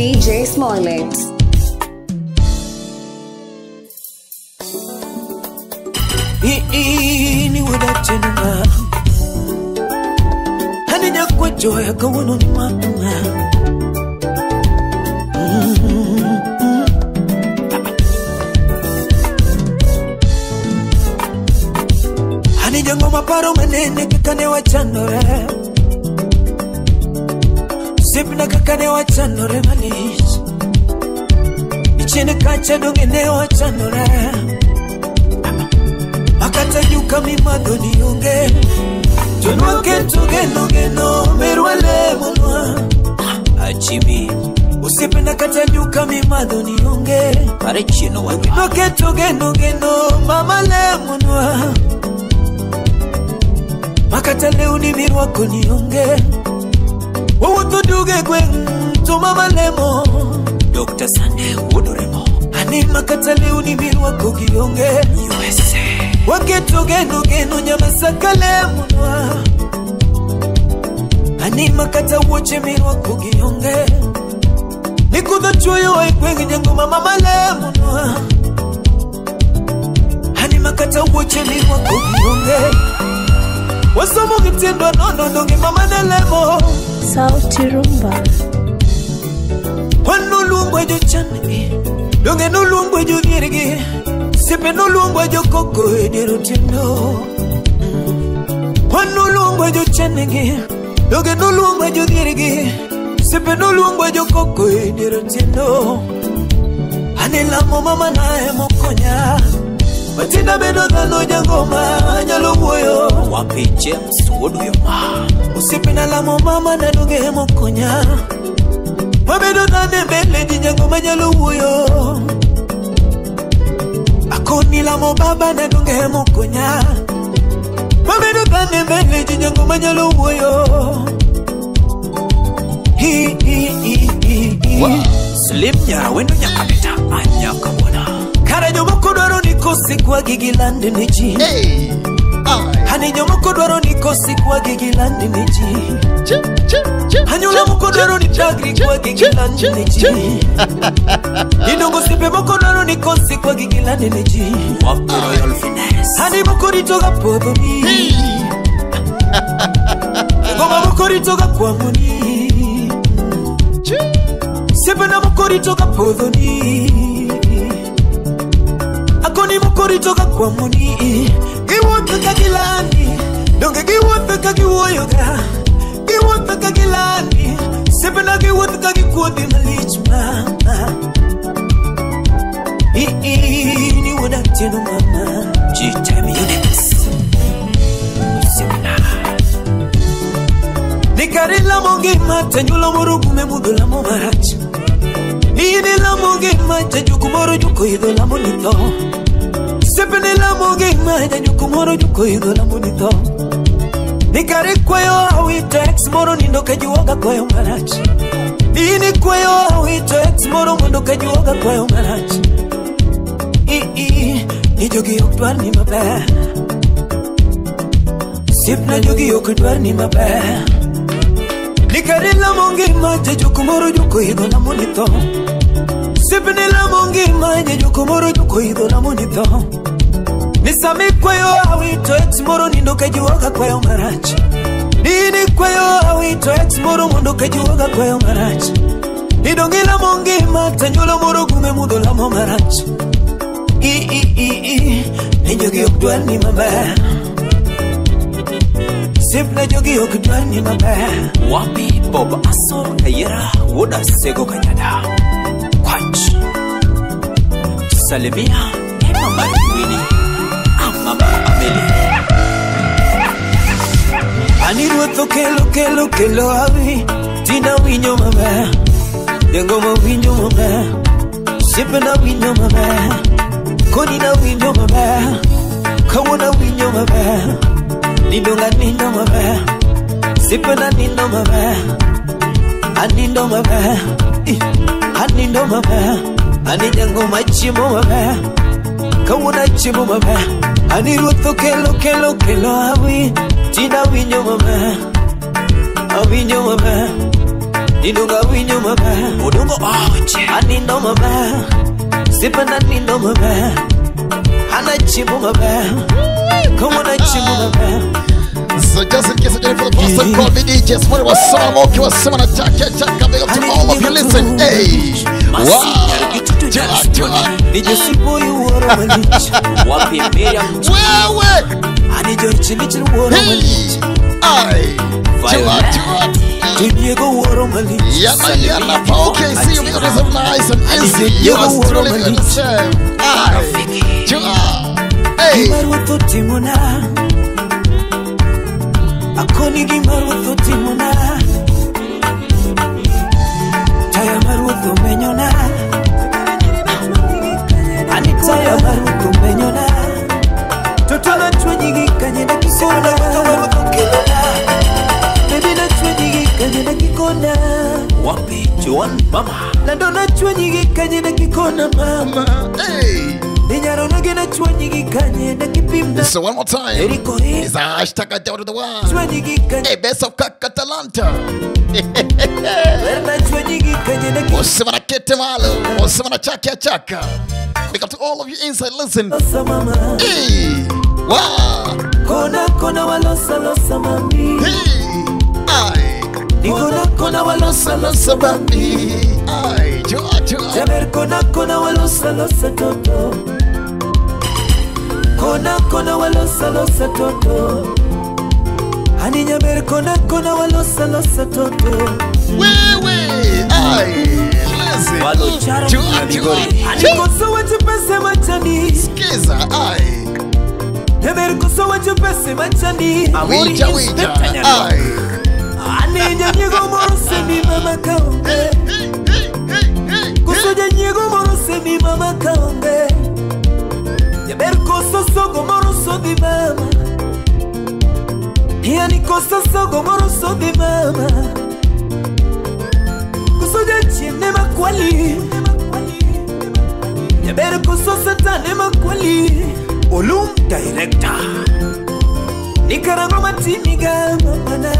DJ Smollett. Ni wadatenuma Haninya kwa joya kawono ni mama. Hani jango maparo manene kakane wachandore. Sipna kakane wachandore malich. Ichene kacha dongene wachandore. Akata nyuka mimado nionge. Tunwake tugeno geno merwale monwa. Achimi usipenda kata nyuka mimado nionge. Parechino wa tunwake tugeno geno mama le monwa. Makata leo ni mirwako nionge. Wowoto duge gwen to mama lemo. Dr. Sande Wodoremo. Ani makata leo ni mirwako gionge. USA. Waketo geno geno nyamasaka lemonwa. Ani makata woche mirwako gionge. Nikudho chuyo waikwengi nyango mama lemonwa. Ani makata woche mirwako gionge. Wasomo kitendo nono ndonge mama nelemo. Sauti Rumba. Wanulumbwe jo changi. Donge nulumbwe jo dhiergi. Sipe nulumbwe jo koko edero tindo. Wanulumbwe jo changi. Donge nulumbwe jo dhiergi. Sipe nulumbwe jo koko edero tindo. Anelamo mama nae mokonya. Matinda bedo dhano jangoma anyalo wuoyo. Wapi James Woduyoma. Usipenda lamo mama na donge mokonya. Mabedo dhane mbele ji jangoma anyalo wuoyo. Akoni lamo baba na donge mokonya. Mabedo dhane mbele ji jangoma anyalo wuoyo. Hi hi hi hi. Slim nyara wendo nyakabita anyakabona. Kare jomoko dwaro ni kosi kwa gigilandi ni ji. Hey, Hani jomoko dwaro ni kosi kwa gigilandi ni ji. Hanyula moko dwaro ni tagri kwa gigilandi ni ji. Idongo sipe moko dwaro ni kosi kwa gigilandi ni ji. Wapi Royal Finesse. Hani moko ritoga podho ni. Ngoma moko ritoga kwa muni. Sipe na moko ritoga podho ni. Akoni mokori toka kwa muni. Giwuotho ka gilandi. Donge giwuotho ka giwuoyoga. Giwuotho ka gilandi. Sipena giwuotho ka gikuodhi malich mama. Ni wuoda tieno mama. G-Time Units. Sipena. Nikare lamo ngima tanyulo moro gume mudho lamo marach. Ni lamo ngima jajuku moro juko idho lamo ni tho. Sipene lamo ngima jajuku moro juko idho lamo ni tho. Nikare kwayo awito ex moro nindo kajuoga kwayo marach. Ni kwayo awito ex moro mondo kajuoga kwayo marach. Ni jogi ok dwar ni maber. Sipna jogi ok dwar ni maber. Nikare lamo ngima jajuku moro juko idho lamo ni tho. Sipne lamo ngima jajuku moro juko idho lamo ni tho. Nisami kwayo awito ex moro nindo kajuoga kwayo marach. Nini kwayo awito ex moro mondo kajuoga kwayo marach. Nidonge lamo ngima tanyulo moro gume mudho lamo marach. Ni jogi ok dwar ni maber. Sipna jogi ok dwar ni maber. Wapi Bob Aso Kayera Woda Sego Kanyada. Kwach. Salimia Emma Marwini. Mama Ameli. Ani ruotho kelo kelo kelo awi. Tina winyo maber. Jangoma winyo maber. Sipna winyo maber. Koni na winyo maber. Kawona winyo maber. Nidonga nindo maber. Sipna nindo maber. Anindo maber. Anindo maber. Ani jangoma chiemo maber. Kawona chiemo maber. Ani ruotho kelo kelo kelo awi. Tina winyo maber. Awinyo maber. Nidonga winyo maber Odongo oche Anindo maber Sipana nindo maber Hana chiemo maber Kawuono chiemo maber. So just in case you're for the first time, call me DJ Small. What's up, okay? What's up, Chaka Chaka? Big up to all of you. Listen, hey, wow, yalla yalla, okay, see you because it's nice and easy. You must truly understand. Hey. Akoni gi maruotho timona Taya maruotho menyona Ani taya maruotho menyona Toto na chwenyi gi kanye na kikona Maruotho kelona Baby na chwenyi gi kanye na kikona Wapi Joan mama Lando na chwenyi gi kanye na kikona mama. Hey. So one more time, it's a hashtag down to the one. Hey, best of Katalanta. Osimana Ketemalo, Osimana Chaka Chaka. Big up to all of you inside, listen. Hey, wow. Kona kona walosa losa mami. Hey, ay. Kona kona walosa losa mami. Ay, joa joa. Jaber kona kona walosa losa toto. Kona kona walosa losa toto. Ani nyaber kona kona walosa losa toto. Wewe, ay, listen. Walo charo joa joa. Ani koso wachupese machani. Skiza, ay. Nyaber koso wachupese machani. Wija wija, ay. Ani nyanyigo morose mi mama kaonge. Koso nyanyigo morose mi mama kaonge. Nyaber koso sogo moroso di mama. Yani koso sogo moroso di mama. Koso jachine makwali. Nyaber koso satane makwali. Olum director. Nikarango matimiga mamana.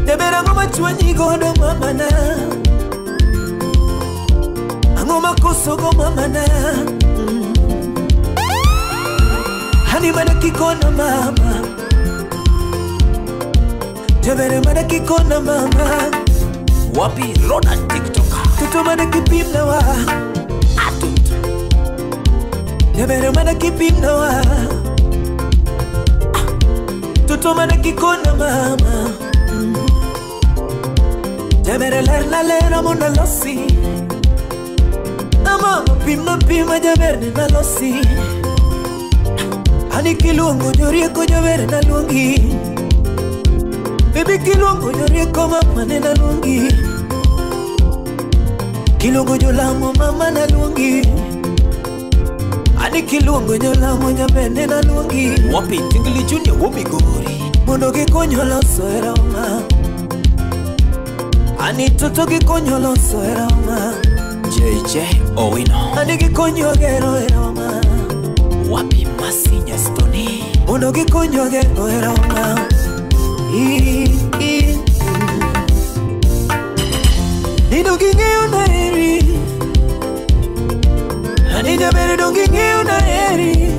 Nyaber ango machwanyi godo mamana. Ango makoso go mamana. Hani mana kikona mama. Jabere mana kikona mama. Wapi Rona TikToker. Tuto mana kipimna wa. Atut. Jabere mana kipimna wa. Tuto mana kikona mama. Jabere lerna lera mona losi. Ama pima pima jabere na losi. Ani kilungu nyorieko jabere na lungi. Baby kilungu nyorieko mama na lungi. Kilungu jolamo mama na lungi. Ani kilungu jolamo jabere na lungi. Wapi Tingili Junior womi gori. Mondo gikonyo loso eroma. Ani toto gikonyo loso eroma. JJ Owino. Ani gikonyo gero eroma. Wapi Masinya Stoni. Mondo gikonyo gero eroma. Nido ging'eyo na eri. Ani jabere dong ging'eyo na eri.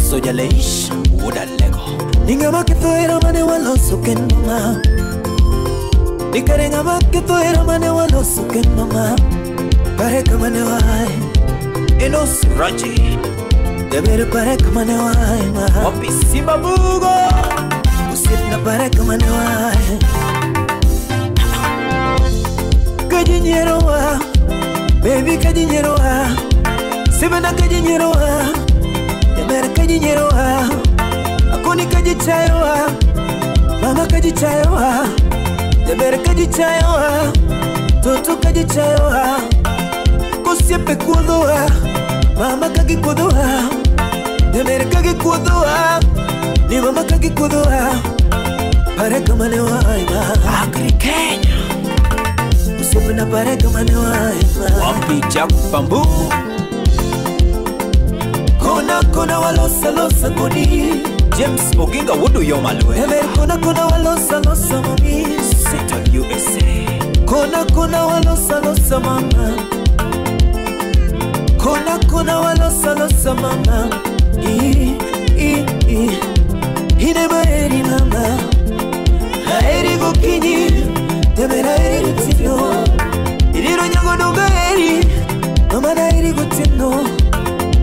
Soja Leish Wuda Lego. Ningama ketho hera mane waloso kendo ma. Nikare ngama ketho hera mane waloso kendo ma. Pare kama ne wae. Enos Raji. Jabere pare kama ne wae ma. Wapi Simba Bugo. Usiepna pare kama ne wae. Kajinyero wa. Baby kajinyero wa. Sibena kajinyero wa. Jabere kajinyero wa. Akoni kajichayo wa. Mama kajichayo wa. Jabere kajichayo wa. Toto kajichayo wa. Kosiepe kuodho wa. Mama kagikuodho wa. Jabere kagikuodho wa. Ni mama kagikuodho wa. Pare kama ne wae ma. Agri Kenya. Usiepna pare kama ne wae ma. Wapi Jack Bambu. Kona kona walosa losa koni. James Oginga Wudu Yomalwe. Eber kona kona walosa losa mami. Seattle USA. Kona kona walosa losa mama. Kona kona walosa losa mama. I i i. Ine maeri mama. Haeri gokinyi. Temera eri gutino. Iriro nyango donga eri. Mama na eri gutino.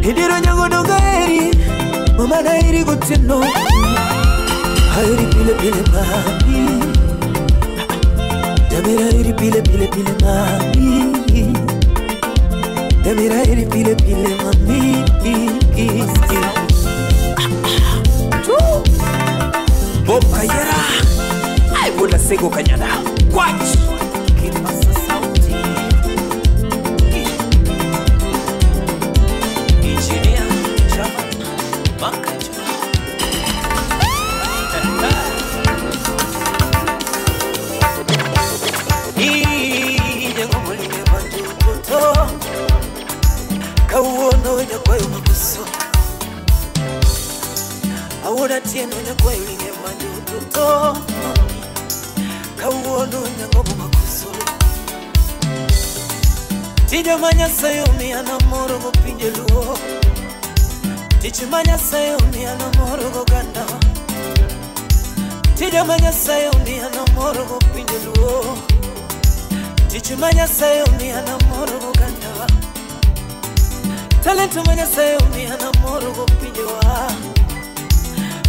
Iriro nyango donga eri. Mama na eri gutino. Haeri pile pile mami. Temera eri pile pile pile mami. Temera eri pile pile mami. Bob Kayera. Ai boda sego kanyada. Kwach. Kipasa sauti. Engineer Chaman Makajura. Kawuono nyakwayo mabuso. Awona tieno nyakwayo linge manjuto. Kawuono nyangobo makuso. Tija manyasayo miana moro go pinje luo. Tich manyasayo miana moro go ganda. Tija manyasayo miana moro go pinje luo. Tich manyasayo miana moro go ganda. Talento manyasayo miana moro go pinje wa.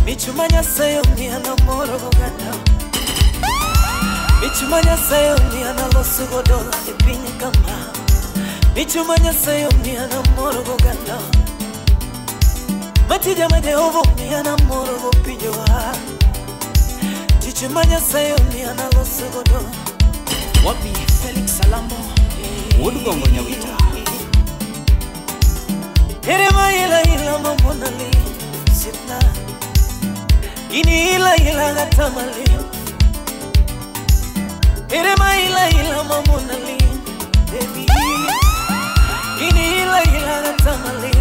Michu manyasayo miana moro go ganda. Michu manyasayo miana losu go dola e pinye kama. Michu manyasayo miana moro go ganda. Matija majehovo miana moro go pinje wa. Tichu manyasayo miana losu go dola. Wapi Felix Salambo. Wodugongo Nyawita. Ere maila ila mamonali sitna. Ini ila ila gatamali. Ere maila ila mamonali baby. Ini ila ila gatamali.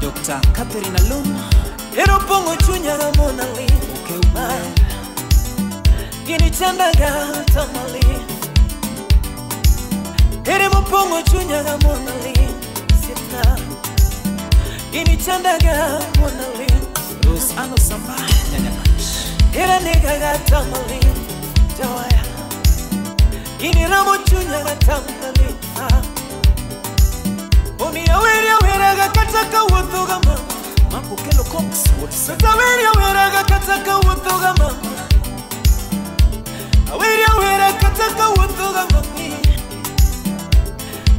Dr. Catherine Alum. Ero pongo chunya gamonali. Ukeuma. Gini chanda gatamali. Ere mopongo chunya gamonali sitna. Gini chanda gamonali. Rose Ano Samba Nyanyakach. Era nega gatamali jawaya. Gini ramo chunya gatamali. Omi aweri awera gakataka wuotho ga mama. Mako Kelo Cox. Aweri awera gakataka wuotho ga mama. Aweri awera kataka wuotho ga mami.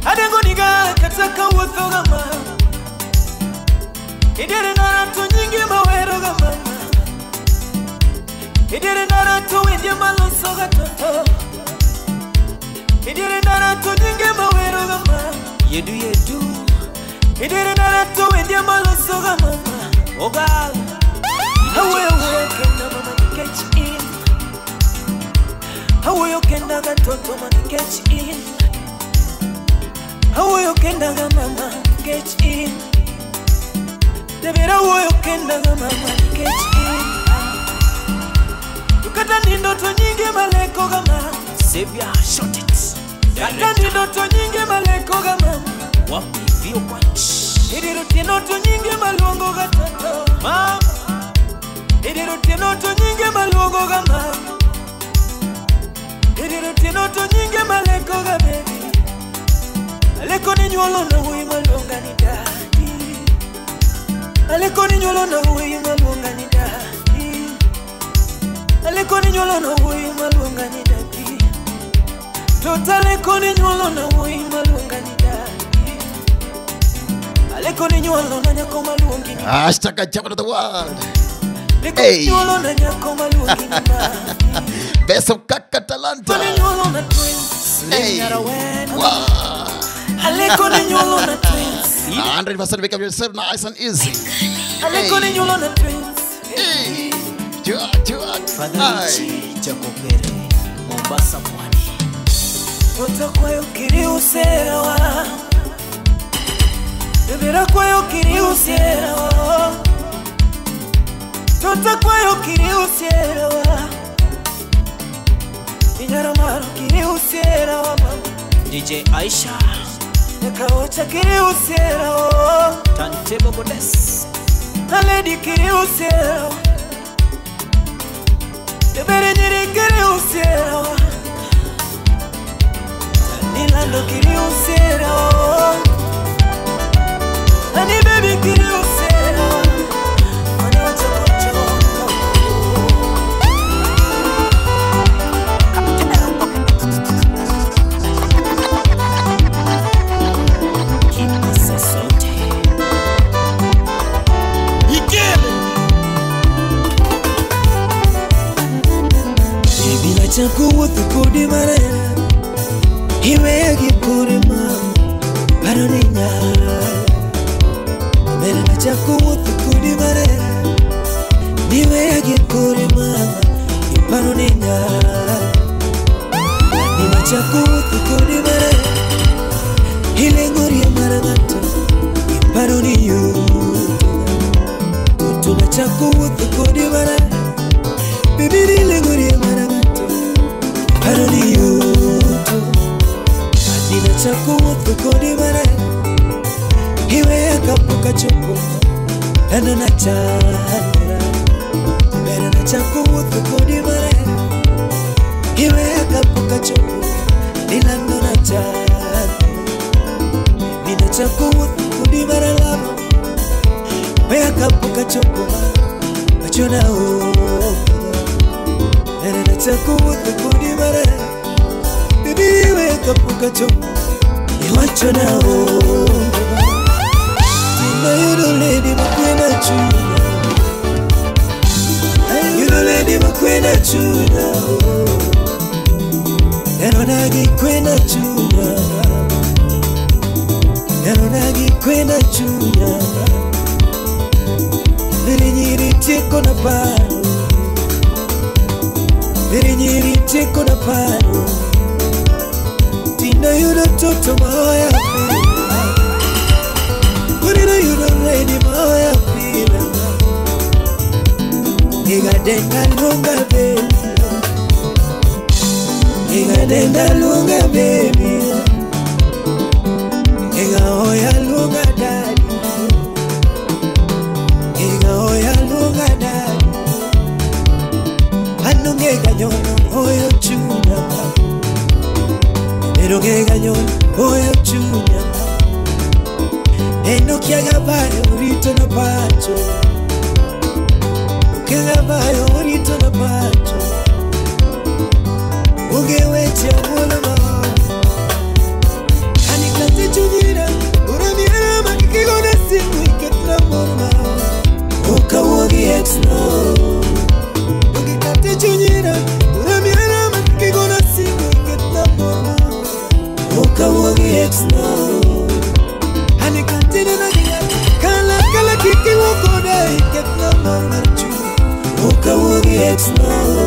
Adengo niga kataka wuotho ga mama. Idere narato nyingi mawero ga mama. Idere narato wendye maloso ga toto. Idere narato nyingi mawero ga mama. Yedu yedu. Idere narato wendye maloso ga mama. Ogal. Hawe hawe kenda mama ni catch in. Hawe kenda ga toto mama ni catch in. Hawe kenda ga mama catch in. Debera woyo kenda ga mama catch in. Tukata ni ndoto nyingi maleko ga mama. Savior shot it. Kata ni ndoto nyingi maleko ga mama. Wapi vio punch. Idiruti ndoto nyingi maluongo ga toto mama. Idiruti ndoto nyingi maluongo ga mama. Idiruti ndoto nyingi maleko ga baby. Aleko ni nyuolo na wuyi maluonga ni daddy. Aleko ni nyuolo na wuyi maluonga ni daddy. Aleko ni nyuolo na wuyi maluonga ni daddy. Tota aleko ni nyuolo na wuyi maluonga ni daddy. Aleko ni nyuolo na nyako maluongi ni. Hashtag Jabba to the world. Hey. Best of Kaka Talanta. Hey. Wow. 100% wake up yourself nice and easy. Hey. Hey. Father Chakopere, Mombasa Pwani. Otakwayo kiri userawa. Debera kwayo kiri userawa. Totakwayo kiri userawa. Inyara usiera wa mama DJ Aisha Nekaocha kiri usiera o Tantebo Goddess Aledi kiri usiera Tebere nyiri kiri usiera wa Nilando kiri usiera o Ani baby kiri usiera wa Mana wacha kocho. Kipasa Sauti. Bila chakuwa tukudi marera Iwe gikurima Paroninya Bila chakuwa tukudi marera Iwe gikurima Paroninya Bila chakuwa tukudi marera Ile ngori ya maragato Paroniyo Tutuna chakuwa tukudi marera Baby ile ngori ya maragato Paroniyo Nina chakuwa tukodi mara Iwe akapuka chopo Nana na chandra Bera na chakuwa tukodi mara Iwe akapuka chopo Nilando na chandra Nina chakuwa tukodi mara lama Iwe akapuka chopo Machona o Bera na chakuwa tukodi mara Baby wake up ukachopo Iwacho na o Tina you the lady makwena chuna You the lady makwena chuna Nero nagi kwena chuna Nero nagi kwena chuna Niri tiko na pano Niri tiko na pano Tina you the toto maya Urina you the lady maya pila Iga denga lunga baby Iga denga lunga baby Iga oya lunga daddy Iga oya lunga daddy Anunge ganyono oyo chuna Pero que gañón oyo chunya Eno que agabayo rito na pacho Que agabayo rito na pacho Uge weche amula ma Anikate chunyira Uramiera makikigo na simu iketla morma Oka wogi ex no Ugikate chunyira Uramiera makikigo na simu iketla morma Okawogi ex no Anikantini na gingati Kala kala kiki wakoda iketna marmarchu Okawogi ex no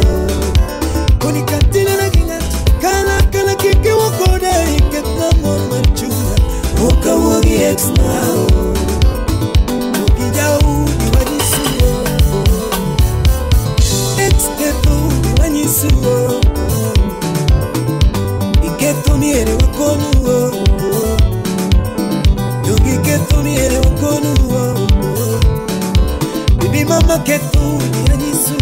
Onikantini na gingati Kala kala kiki wakoda iketna marmarchu Okawogi ex no Ukijau diwanisuo Ex ketu diwanisuo Iketo miere wakonu Yogi keto miere wakonu Baby mama keto nianisu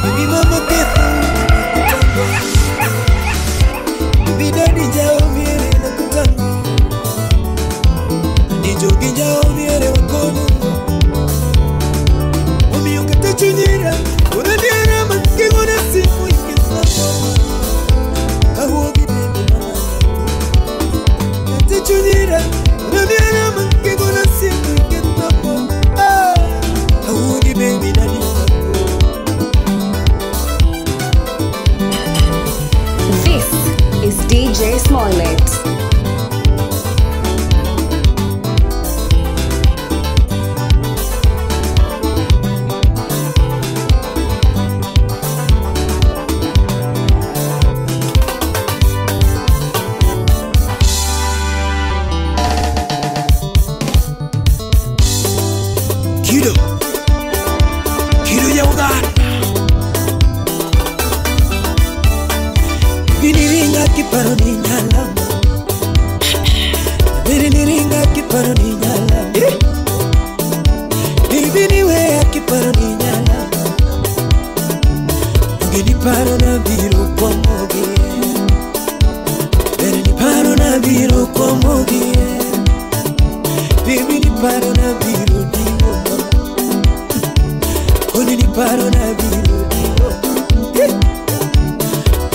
Baby mama keto nakutango Baby daddy jao miere nakutango Andi jogi jao miere wakonu Omi okate chunyira Unaniera mankigona simu iketna Kawogi baby mama Kate chunyira Unaniera mankigona simu iketna mo. Ah. kiparo ni nyala Beri niringa kiparo ni nyala Bibi niwe kiparo ni nyala Gini paro na biro kwamogi Beri ni paro na biro kwamogi Bibi ni paro na biro diwo Koni ni paro na biro diwo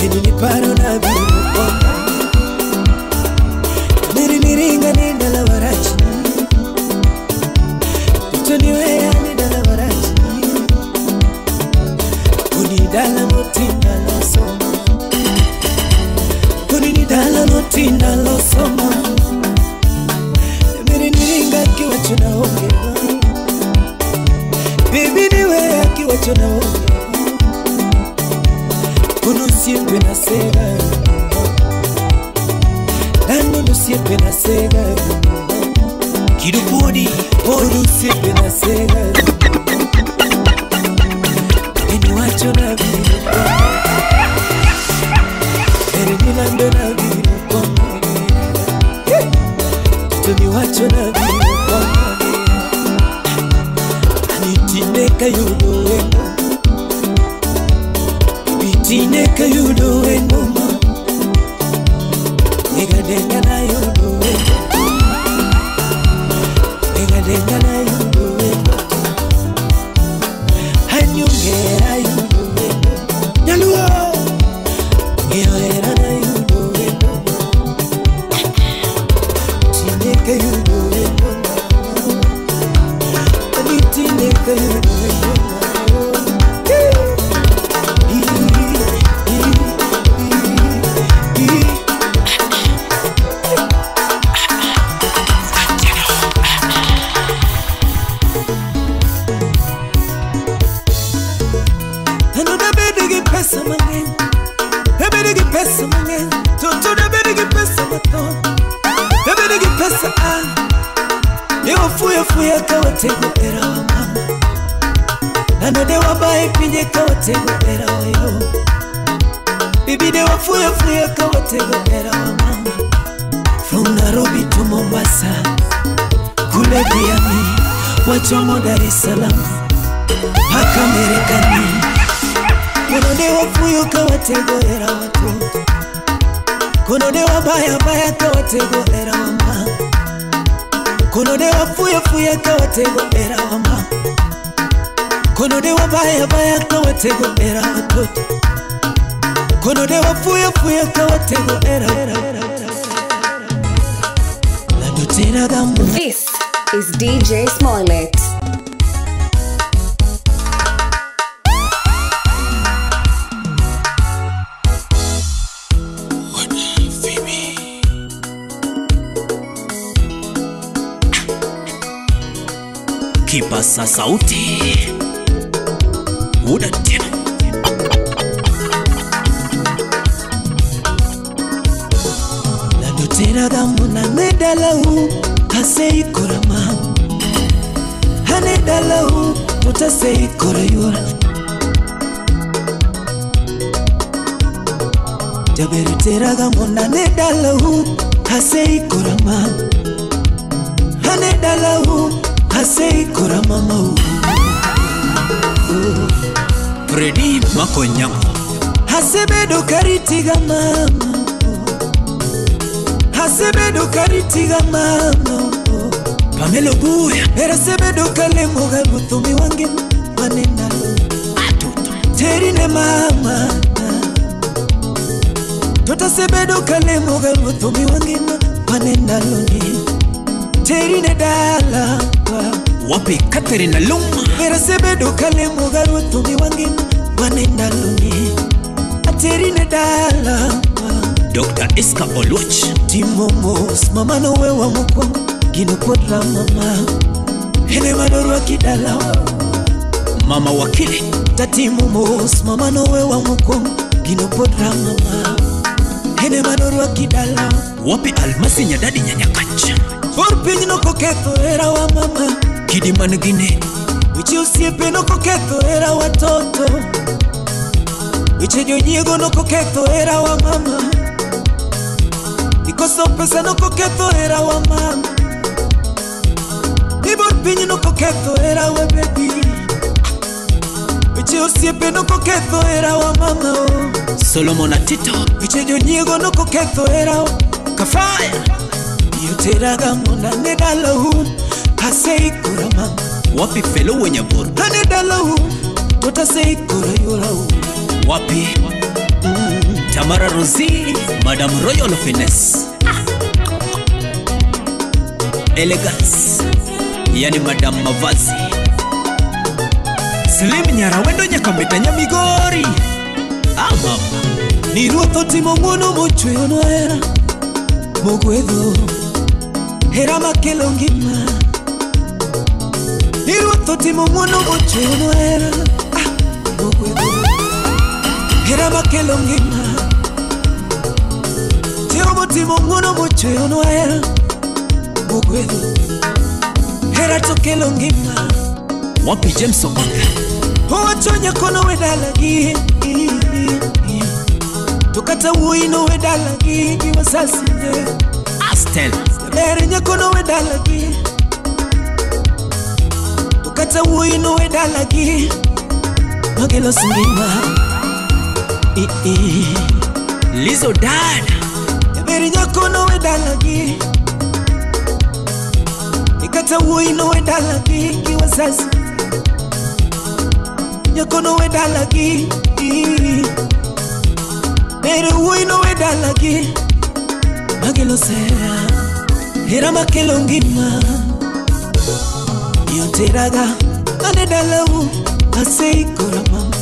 Bini ni paro na biro kwamogi Beri niringa ni dala warachi Tuto niwe ni dala warachi Koni dala motinda losoma Koni ni dala motinda losoma Beri niringa kiwacho na onge Bibi niwe kiwacho na onge Kuno siempre na sega Nando no siempre na sega Kidupodi Kuno siempre na sega Eni wacho na biro Eri nilando na biro Tuni wacho na biro Anitine kayudo wendo Bitine kayudo wendo Nega denga na yudo wendo Nega denga na yudo wendo Hanyungera yudo wendo Nyaluo Ngera na yudo wendo Tine kayudo wendo Anitine kayudo wendo From Nairobi to Mombasa, kule Diani, wachomo Dar es Salaam, mpaka Marekani. Kono de wafuyo kawatego era watoto, kono de wabaya baya kawatego era wama, kono de wafuyo fuya kawatego era wama, kono de wabaya baya kawatego era watoto, kono de wafuyo fuya kawatego era era. This is DJ Smollett. Kipasa sauti Wuda tena Tera gamuna nedalau hasei korama hanedalau tutasei korayura Jaberu tera gamuna nedalau hasei korama hanedalau hasei korama mau Freddy Makonyango hasebedo karitiga mama Hasebedo karitiga mama Pamelo Buya Erasebedo kalemoga buthumi wange manenalo Atuto Terine mama Totasebedo kalemoga buthumi wange manenalo ni Terine dala Wapi Catherine Luma Erasebedo kalemoga buthumi wange manenalo ni Terine dala Dr. Eska Oluoch Timomos mama no wewa mukwongo gino podla mama Hele madorwa kidala Mama wakili Tatimomos mama no wewa mukwongo gino podla mama Hele madorwa kidala Wapi Almasi Nyadadi Nyanyakacha Por no koketho era wa mama Kidimani gine Wichi usiepe no koketho era watoto Wichi jonyiego no koketho era wa mama Ikoso pesa nokoketho hera wa mama. Ibor piny nokoketho hera wa baby. Weche osiepe nokoketho hera wa mama o. Solomon Atito. Weche jonyiego nokoketho hera wa Kafaya. Yoteraga mona ne dalau. Aseikora mama. Wapi felo wenye bor. Ane dalau. Tota seikora yolau. Wapi Tamara Rosie, Madam Royal Finesse. Elegance, yani Madam Mavazi. Slim Nyara wendo nyakameta nyamigori. Mama. Ni ruoth timo ng'wono mochweyo hera mogwedho hera makelo ngima. Ni ruoth timo ng'wono mochweyo hera mogwedho hera makelo ngima. Jehova timo ng'wono mochweyo hera mogwedho hera to kelo ngima. Wapi James Obanga. Owacho nyakono we dalagi. To kata wuoyi no we dalagi gi wasasine. Astel. Ber nyakono we dalagi. To kata wuoyi no we dalagi. Magelo singima. Lizo dad. Ber nyakono we dalagi. Kata wuoyi no we dalagi gi wasasi. Nyakono we dalagi. Ber wuoyi no we dalagi. Magelo sera. Hera makelo ngima. Yoteraga ane dalau. Aseikora mama.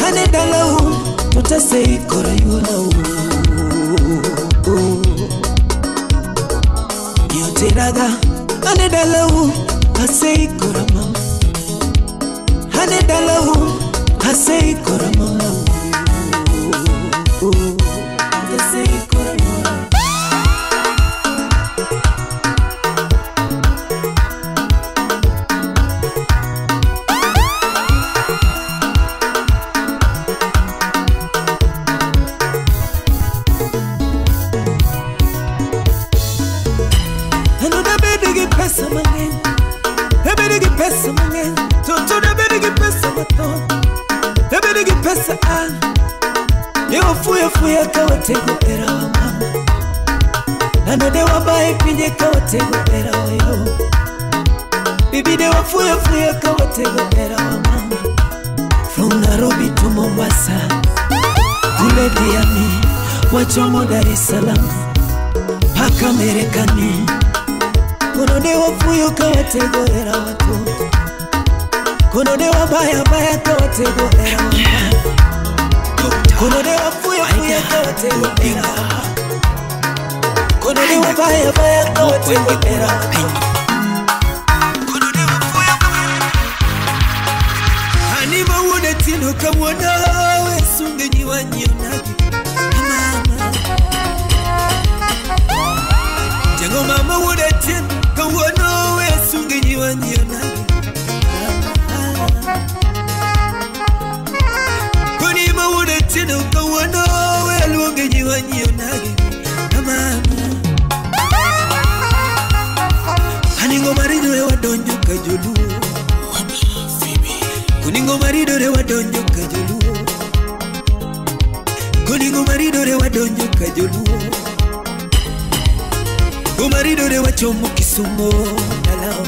Ane dalau. Totaseikora yolau. Yoteraga ane dalau. Aseikora mama. Ane dalau. Aseikora mama. Aseikora mama. Pesa mang'eny, ebedi gi pesa mang'eny, toto ebedi gi pesa mathoth, ebedi gi pesa a. Ne wafuyo fuya ka watego hera wa mama, nano de wabaye pinje ka watego hera wa yo. Bibi de wafuyo fuya ka watego hera wa mama. From Nairobi to Mombasa, kule Diani, wachomo Dar es Salaam, paka Marekani. Kono de wafuyo ka watego hera watoto. Kono de wabaya baya ka watego hera wamama. Kono de wafuyo fuya ka watego hera wamama. Kono de wabaya baya ka watego hera watoto. Kono de wafuyo. Ani mawuone tino kamwana we sunge nyiwanyionagi mama. Jango mama wuone tino kawuono we sunge nyiwanyionagi. Koni mawuone tino kawuono we luonge nyiwanyionagi mama. Aningo maridore wadonjo ka joluo. Kuningo maridore wadonjo ka joluo. Kuningo maridore wadonjo ka joluo. Kumaridore wachomo Kisumo dalao.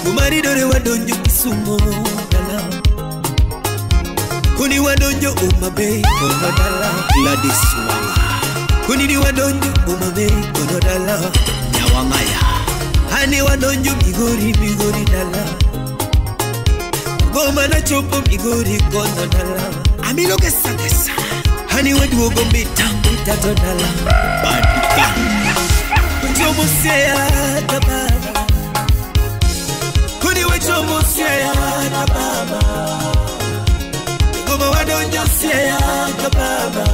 Kumaridore wadonjo Kisumo dalao. Kuni wadonjo Homa Bay kono dalao. Gladys Wanga. Kuni ni wadonjo Homa Bay kono dalao. Nyawangaya. Hani wadonjo Migori Migori dalao. Goma na chopo Migori kono dalao. Amilo gesa gesa. Hani waduogo mita mita to dalao. Bad bang. Chomo siaya na baba. Kuni we chomo siaya na baba. Goma wadonjo siaya na baba.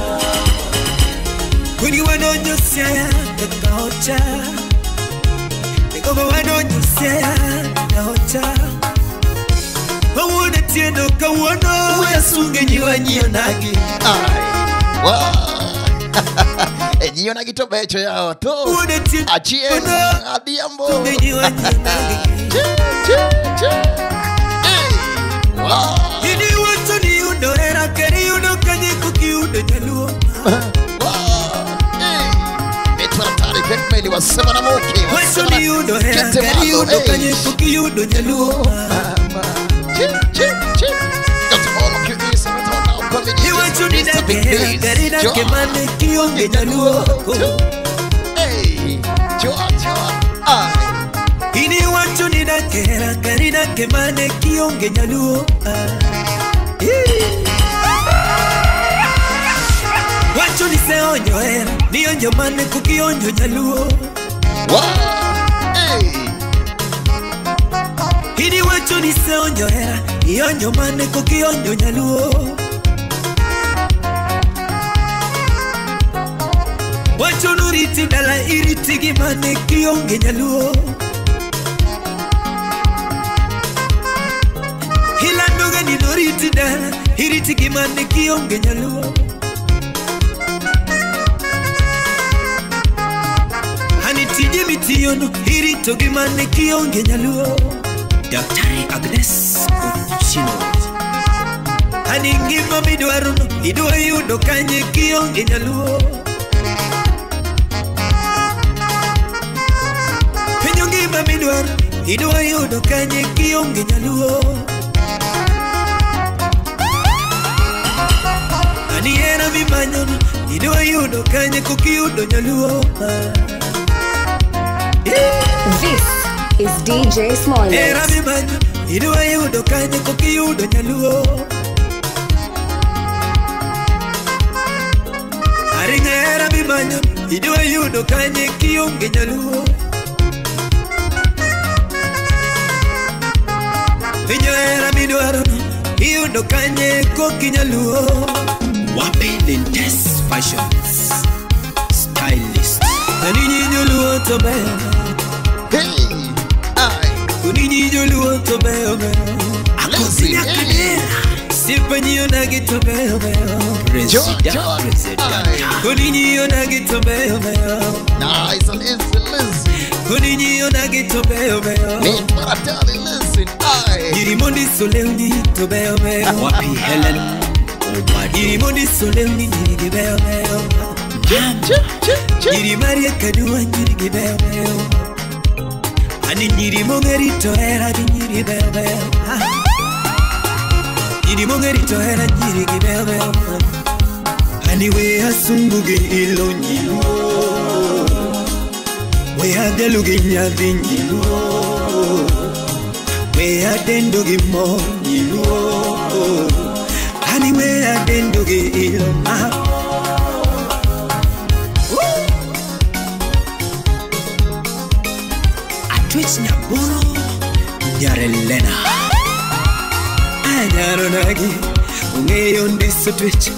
Kuni wadonjo siaya na kaocha. Goma wadonjo siaya na kaocha. Mawuone tiendo kawuono we sunge nyiwanyionagi. Wow. Nyiona kitobecho yao to. Achie Adhiambo. Che che che. Hey. Wow. Ini wacho ni yudo hera kendo iyudo kanye kokiyudo jaluo. Wow. Hey. Metwa tari wasema na moke. Wacho ni yudo hera kendo iyudo kanye kokiyudo jaluo. Che che che. That's all of you is Iwacho ni dake dake mane kionge jaluo. Hey, joa joa. Ai. Ini wacho ni dake dake dake mane kionge jaluo. Wacho ni seonjo hera ni onjo mane kukionjo jaluo. Wow. Hey. Ini wacho ni seonjo hera ionjo mane kukionjo jaluo. Wacho nuriti dala iriti gi mane kionge jaluo. Hilandoga ni noriti dala iriti gi mane kionge jaluo. Hani tije mitiyono irito gi mane kionge jaluo. Daktari Agnes Ochino. Hani ngima midwarono idwa yudo kanye kionge jaluo. Midwar idwa yudo kanye kionge jaluo. Ani hera mimanyono idwa yudo kanye kokiyudo jaluo. This is DJ Smollett. Hera mimanyo idwa yudo kanye kokiyudo jaluo. Aringa hera mimanyo idwa yudo kanye kionge jaluo. Pinyo hera midwarono iyudo kanye kokinyaluo. Wapi Lindes Fashions Stylist. Ani joluo to beyo. Hey. Ai. Ani joluo to beyo beyo. Akosina Kadera. Sipanyi onagi to beyo beyo. Presida Presidenta. Ani onagi to beyo beyo. Nice and easy listen. Ani onagi to beyo beyo. Ni maratali listen. Ai. Nyiri soleni to beyo beyo. Wapi Helen Obado. Nyiri soleni nyiri beyo beyo. Nyiri Maria Kadua nyiri beyo beyo. Ani nyiri mongeri to hera di nyiri beyo beyo. Nyiri mongeri to hera nyiri beyo beyo. Ani we asungu gi ilo nyiluo. We adelu gi nyadhi nyiluo. We adendo gi mo nyiluo. Ani we adendo gi ilo ma. Atwich Nyaboro Nyarelena. Nyaronagi ong'eyo ndiso twech.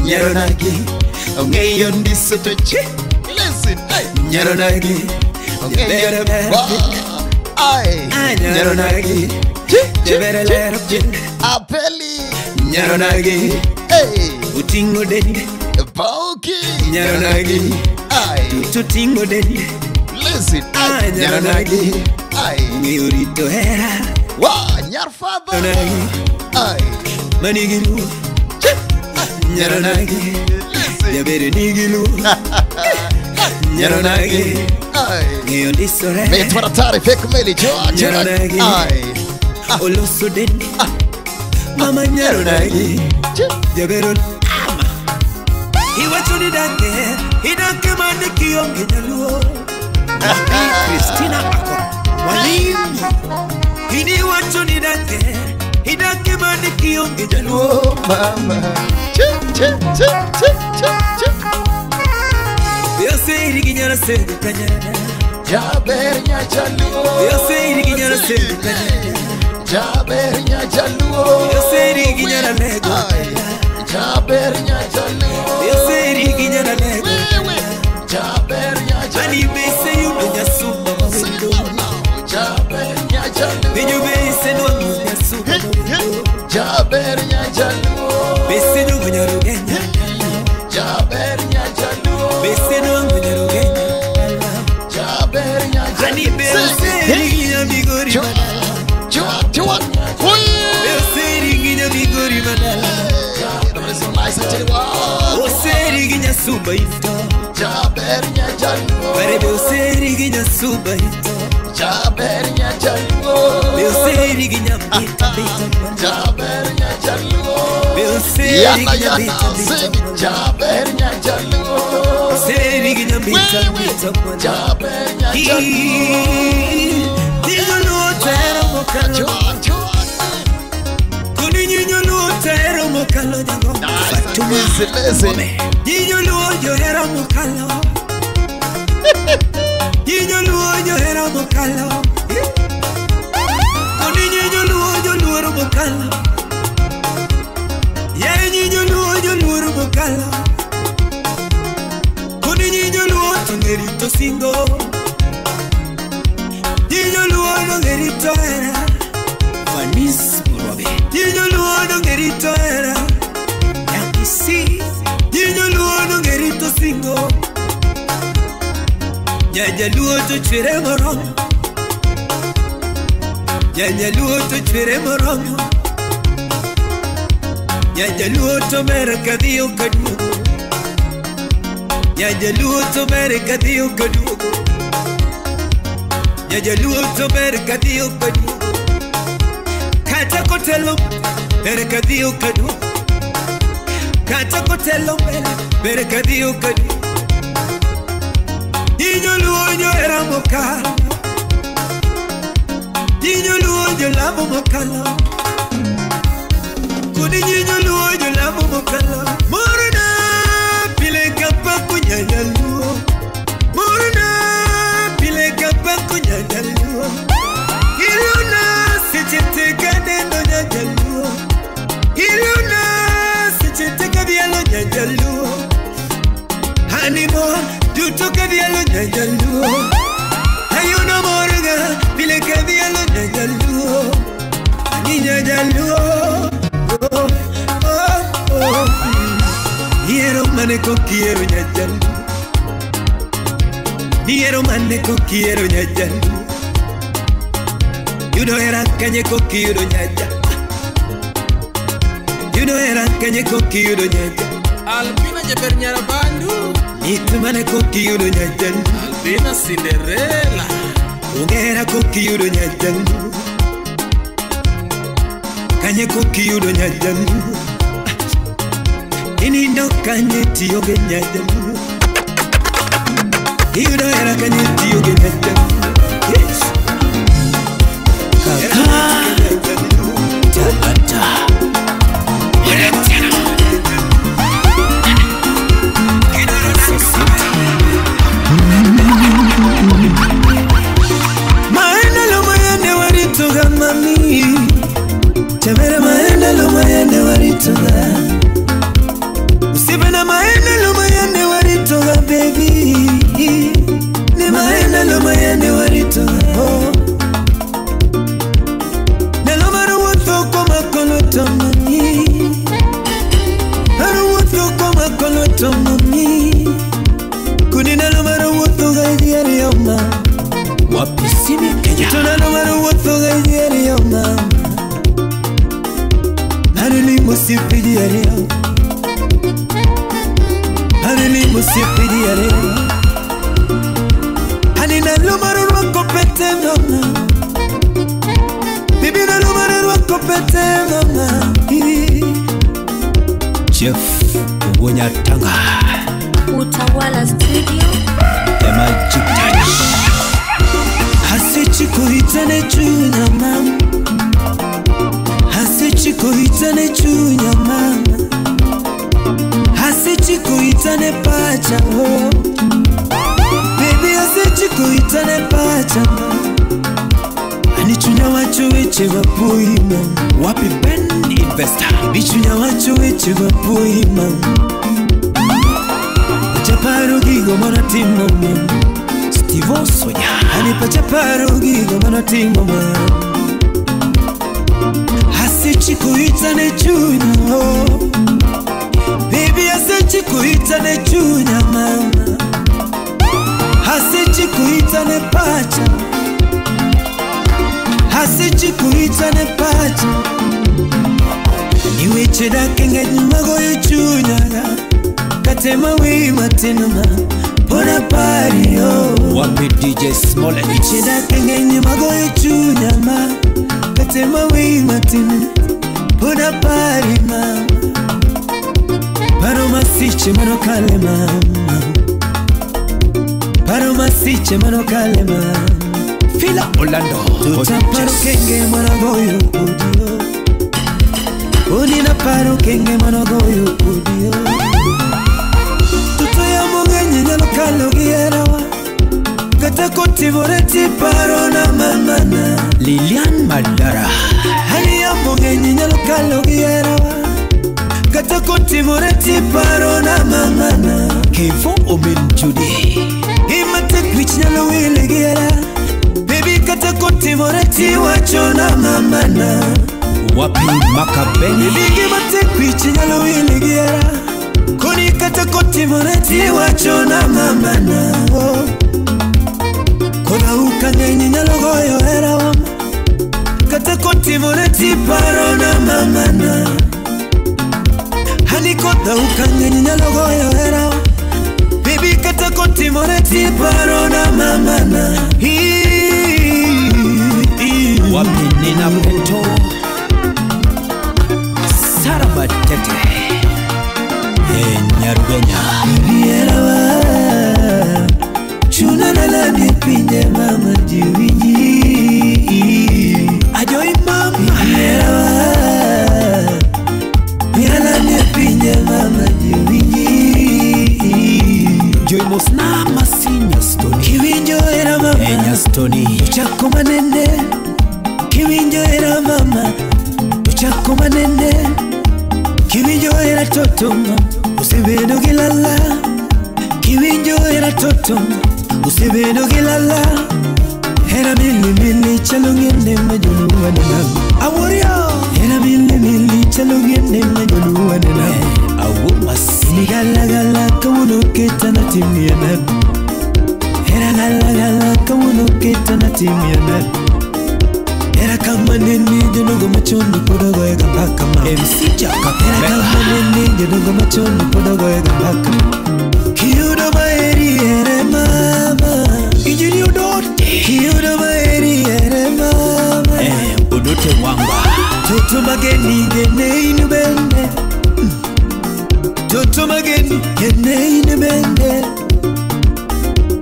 Nyaronagi ong'eyo ndiso twech. Listen, hey. Nyaronagi ong'eyo. Ai. Nyaronagi jebere Apeli. Nyaronagi hey. Uting'o dendi Pauki. Nyaronagi ai. Tuting'o dendi. Listen, ai. Nyaronagi ai. Ong'eyo rito hera. Wa nyarfadha. Ai. Manigilu. Nyaronagi jebere nigilu. Nyaronagi ai. Ng'eyo ndisore. Metwa tari fake meli joa. Nyaronagi ai. Oloso dendi. Mama nyaronagi jabero ama. Iwacho ni dake idake mane kionge jaluo. Wapi Christina Ako Mwalimu. Ini wacho ni dake idake mane kionge jaluo. Mama che che che che che che. Yose irigi nyara sego kanyana. Jaber nyajaluo. Yose irigi nyara sego kanyana. Jaber nyajaluo. Yose irigi nyara lego. Jaber nyajaluo. Yose irigi nyara lego. Jaber nyajaluo. Ani bese yudo nyasumba mawendo. Jaber nyajaluo. Binyo bese nwangu nyasumba mawendo. Jaber nyajaluo. Bese nyugo nyarugenya. Jaber nyajaluo. Ani be oseri gi nyamigori madala. Chua. Be oseri gi nyamigori madala. Oseri gi nyasuba ito. Jaber nyajaluo. Bare be oseri gi nyasuba ito. Jaber nyajaluo. Be oseri gi nyambita bita. Jaber nyajaluo. Be oseri gi nyambita bita. Jaber nyajaluo. Oseri gi nyambita bita. Jaber nyajaluo. Nyinyo tero mokalo. Kuni nyinyo tero mokalo nyago. Fatuma. Nyinyo johera mokalo. Nyinyo johera mokalo. Kuni nyinyo joluoro mokalo. Yere nyinyo joluoro mokalo. Kuni nyinyo to singo. Nyinyo ngerito era. Vanis Murobe. Nyinyo ngerito era. Yakisi. Nyinyo ngerito singo. Nyajaluo to chwere moromo. Nyajaluo to chwere moromo. Nyajaluo to mer kadhiyo kaduogo. Nyajaluo to mer kadhiyo kaduogo. Nyajaluo to mer kadhiyo kaduogo. Kata kotelo ber kadhiyo kaduogo. Kata kotelo ber kadhiyo kaduogo. Nyinyo johera mokalo. Nyinyo jolamo mokalo. Kuni nyinyo jolamo mokalo. Morna pile kapako nyajaluo. Morna pile kapako nyajaluo. Iluna seche te kaneno nyajaluo. Iluna seche te kabialo nyajaluo. Hanimo duto kabialo nyajaluo. Ayuno morga pile kabialo nyajaluo. Ani nyajaluo. Oh, oh, oh. Yiero mane kokiero nyajaluo. Yiero mane kokiero nyajaluo. Yudo hera kanye kokiyudo nyaja. Yudo hera kanye kokiyudo nyaja. Albina Jaber Nyarabandu. Mit mane kokiyudo nyajaluo. Albina Cinderella. Onge hera kokiyudo nyajaluo. Kanye kokiyudo nyajaluo. Inindo kanye tiyoge nyajaluo. Iyudo hera kanye tiyoge nyajaluo. Yes. Kaka Tabata. Maendelo mayende waritoga mami. Chabera maendelo mayende waritoga. Usibena maendelo mayende waritoga baby. Ni maendelo mayende waritoga. Oh. Nelo maruwotho kwa makoloto mami. Maruwotho kwa makoloto mami. Kuni nelo maruwotho gaidieri yoma. Wapisini Kenya. Tonalo maruwotho gaidieri yoma. Harili musipidi yariyo. Harili musipidi yariyo. Hanina lumaru rwako pete mama. Bibi na lumaru rwako pete mama. Chef Wonyatanga. Utawala Studio. The Magic Touch. Hasichikuitane chunya mama. Hasichikuitane chunya mama. Hasichikuitane pacha oh. Baby hasichikuitane pacha mama. Anichunya wacho weche wapui mama. Wapi Ben Investor. Bichunya wacho weche wapui mama. Chaparo gigo mana timo mama. Steve Sonya. Anipa chaparo gigo mana timo mama. Hasichikuitane chunya oh. Baby hasichikuitane chunya mama. Asichi kuita ne pacha. Asichi kuita ne pacha. Niweche da kenge magoyo chunya. Katema wi matinuma. Pona pario. Wapi DJ Smollett. Niweche da kenge magoyo chunya ma. Katema wi matinuma. Pona pari ma. Paro masiche mano kale mama. Paro masiche mano kale mama. Fila Orlando. Tuta paro kenge mano goyo udio. Onina paro kenge mano goyo udio. Tuto ya mungenye nyalo kalo gierawa. Kata kotivoreti paro na mamana. Lilian Madara. Hali ya mungenye nyalo kalo gierawa. Kata kotivoreti paro na mamana. Kevo Omen Judy. Imate kwich nyalo wile giera. Baby kata kotivoreti wacho na mamana. Wapi Makabeni. Baby imate kwich nyalo wile giera. Koni kata kotivoreti wacho na mamana. Oh. Kona ukangenye nyalo goyo hera wama. Kata kotivoreti paro na mamana. Hani kota ukangenye nyalo goyo hera. Baby kata kotivoreti paro na mamana. Wapi Nina Pinto. Sara Matete. Nyarugenya. Bierawa. Chuna na la pinje mama jiwinji. Ajoi mama. Bierawa. Mirala pinje mama jiwinji. Joy Mosna Masinya Stoni. Kiwinjo era mama. Enya Stoni. Chako manene. Kiwinjo era mama. Chako manene. Kiwinjo era toto mama. Usebedo gilala. Kiwinjo era toto mama. Usebedo gilala. Era mili mili chalungene majulu wanena. Aworio. Era mili mili chalungene majulu wanena. Awumasi. Gala gala kamuno ketana timiana. Era gala gala kamuno ketana timiana. Era kama nini jonogo machono podogo ega baka ma. MC Chaka. Era kama nini jonogo machono podogo ega baka. Kiudo maeri ere mama. Injili udote. Kiudo maeri ere mama. Udote wamba. Toto mageni gene inubende. Toto mageni gene inubende.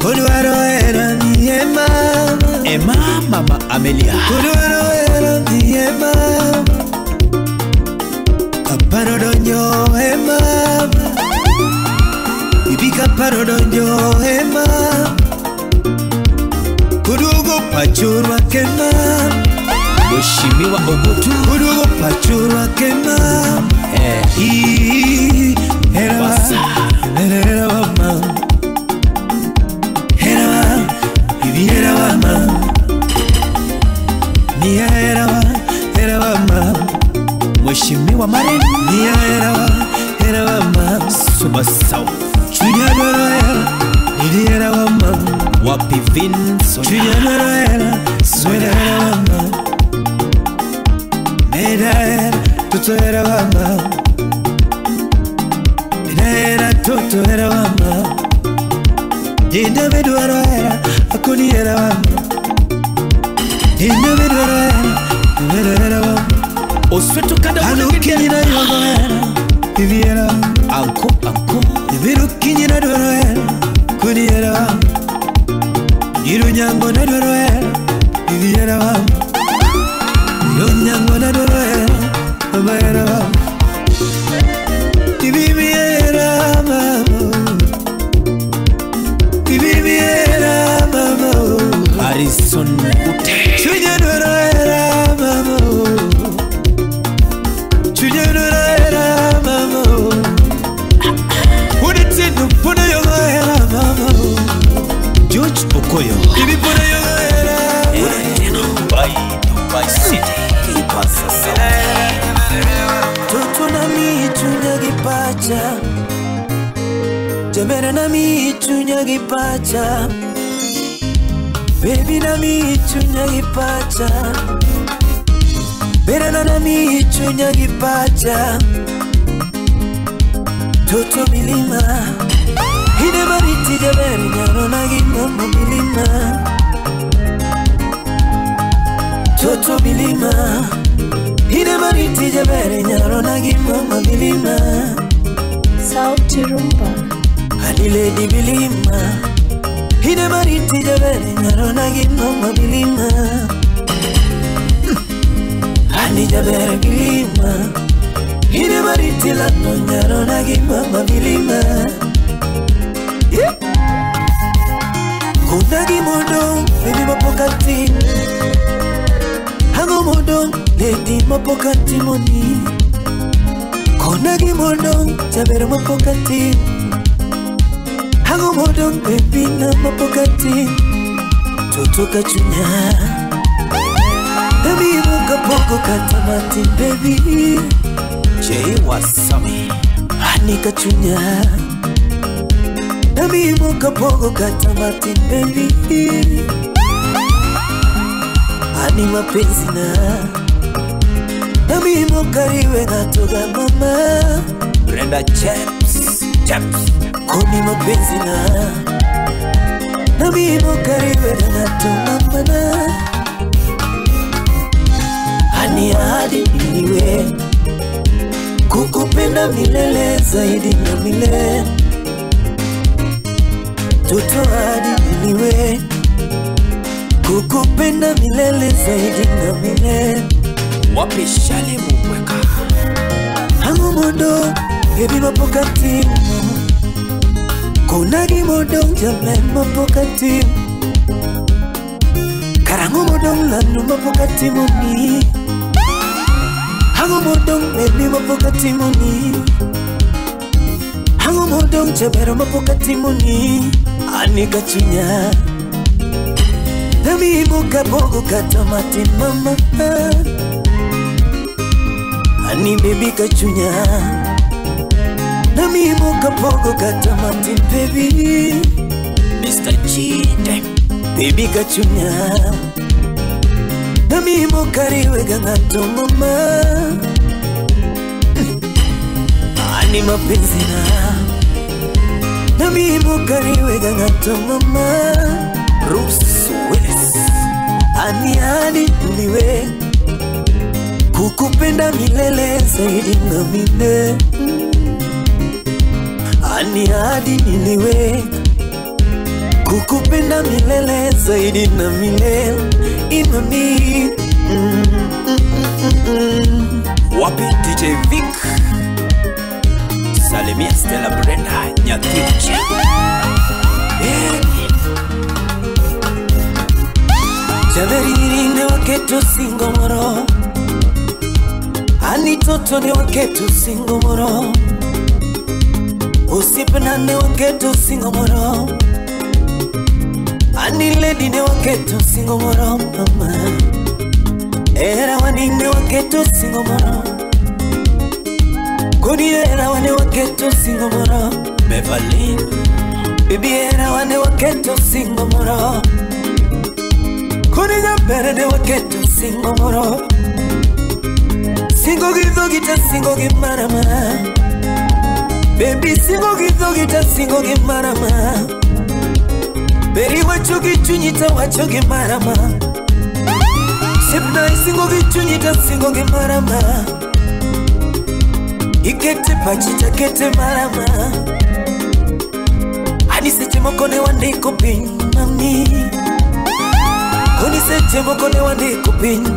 Kodwaro era ni mama. Ema mama Amelia. Kodwaro era ni mama. Kaparo donjo e mama. Bibi kaparo donjo e mama. Kudugo pachurwa ke mama. Mheshimiwa Ogutu. Kudugo pachurwa ke mama. Era era mama. Era bibi era mama. Nia era era mama. Mheshimiwa Maren. Nia era era mama. Suba South. Chunya era bibi era mama. Wapi Vinson. Chunya era era mama. Meda era toto era mama. Meda era toto era mama. Dinda medwaro era akoni era mama. Dinda medwaro era medwaro era mama. Osweto kada alukinyi na yogo era bibi era anko anko. Birukinyi na dwaro era kuni era mama. Irunyango na dwaro era bibi era mama. Irunyango na dwaro era mama era mama. Bibi era mama. Bibi era mama. Harrison Ute. Chunya dwaro era mama. Chunya dwaro era mama. Unitinu puna yogo era mama. George Okoyo. Bibi puna yogo era. Dubai, Dubai City. Kipasa South. Toto na mi chunya gipacha. Jabera na mi chunya gipacha. Baby na mi chunya gipacha. Berana na mi chunya gipacha. Toto milima. Ine mariti jaberi nyaro na gimama milima. Toto milima. Ine mariti jaberi nyaro na gimama milima. Sauti Rumba. Anile di milima. Ine mariti jaberi nyaro na gimama milima. Ani jaberi milima. Ine mariti la nyaro na gimama milima. Kuna gimodo, baby mapokati. Hango modo, lady mapokati moni. Kuna gimodo, jabero mapokati. Hango modo, baby na mapokati. Toto kachunya. Baby moka poko katamati baby. J Wasami. Hani kachunya. Nami moka pogo katamati baby. Ani mapenzi na nami mokariwe gatoga mama. Brenda Chaps Chaps. Koni mapenzi na nami mokariwe gatoga mama na. Ani ahadi niwe kukupenda milele zaidi na milele. Toto hadi niwe kukupenda milele zaidi na milele. Wapi shale mubweka. Hangu modo baby mapokati. Kuna gimodo jame mapokati. Karangu modo lanu mapokati moni. Hangu modo baby mapokati moni. Hangu modo jabero mapokati moni. Ani kachunya. Nami moka bogo katamati mama. Ani baby kachunya. Nami moka bogo katamati baby. Mr. G Baby kachunya. Nami moka riwe gangato mama. Ani mapenzi na nami mokariwe gangato mama. Bruce Willis. Ani ani niwe kukupenda milele zaidi na milele. Ani hadi niliwe kukupenda milele zaidi na milele. Imami. Wapi DJ Vic. Salimia Stella Brenda Nyatiche. Jaberi ne waketo singomoro. Ani toto ne waketo singomoro. Usipena ne waketo singomoro. Ani lady ne waketo singomoro mama. Era wani ne waketo singomoro. Koni era wane waketo singomoro. Beverly. Baby era wane waketo singomoro. Koni nyapere ne waketo singomoro. Singo githo gita singo gimarama. Baby singo githo gita singo gimarama. Beri wacho gichunyita wacho gimarama. Sipna singo gichunyita singo gimarama. Ikete pachita kete marama. Ani seche moko ne wandiko piny mami. Koni seche moko ne wandiko piny.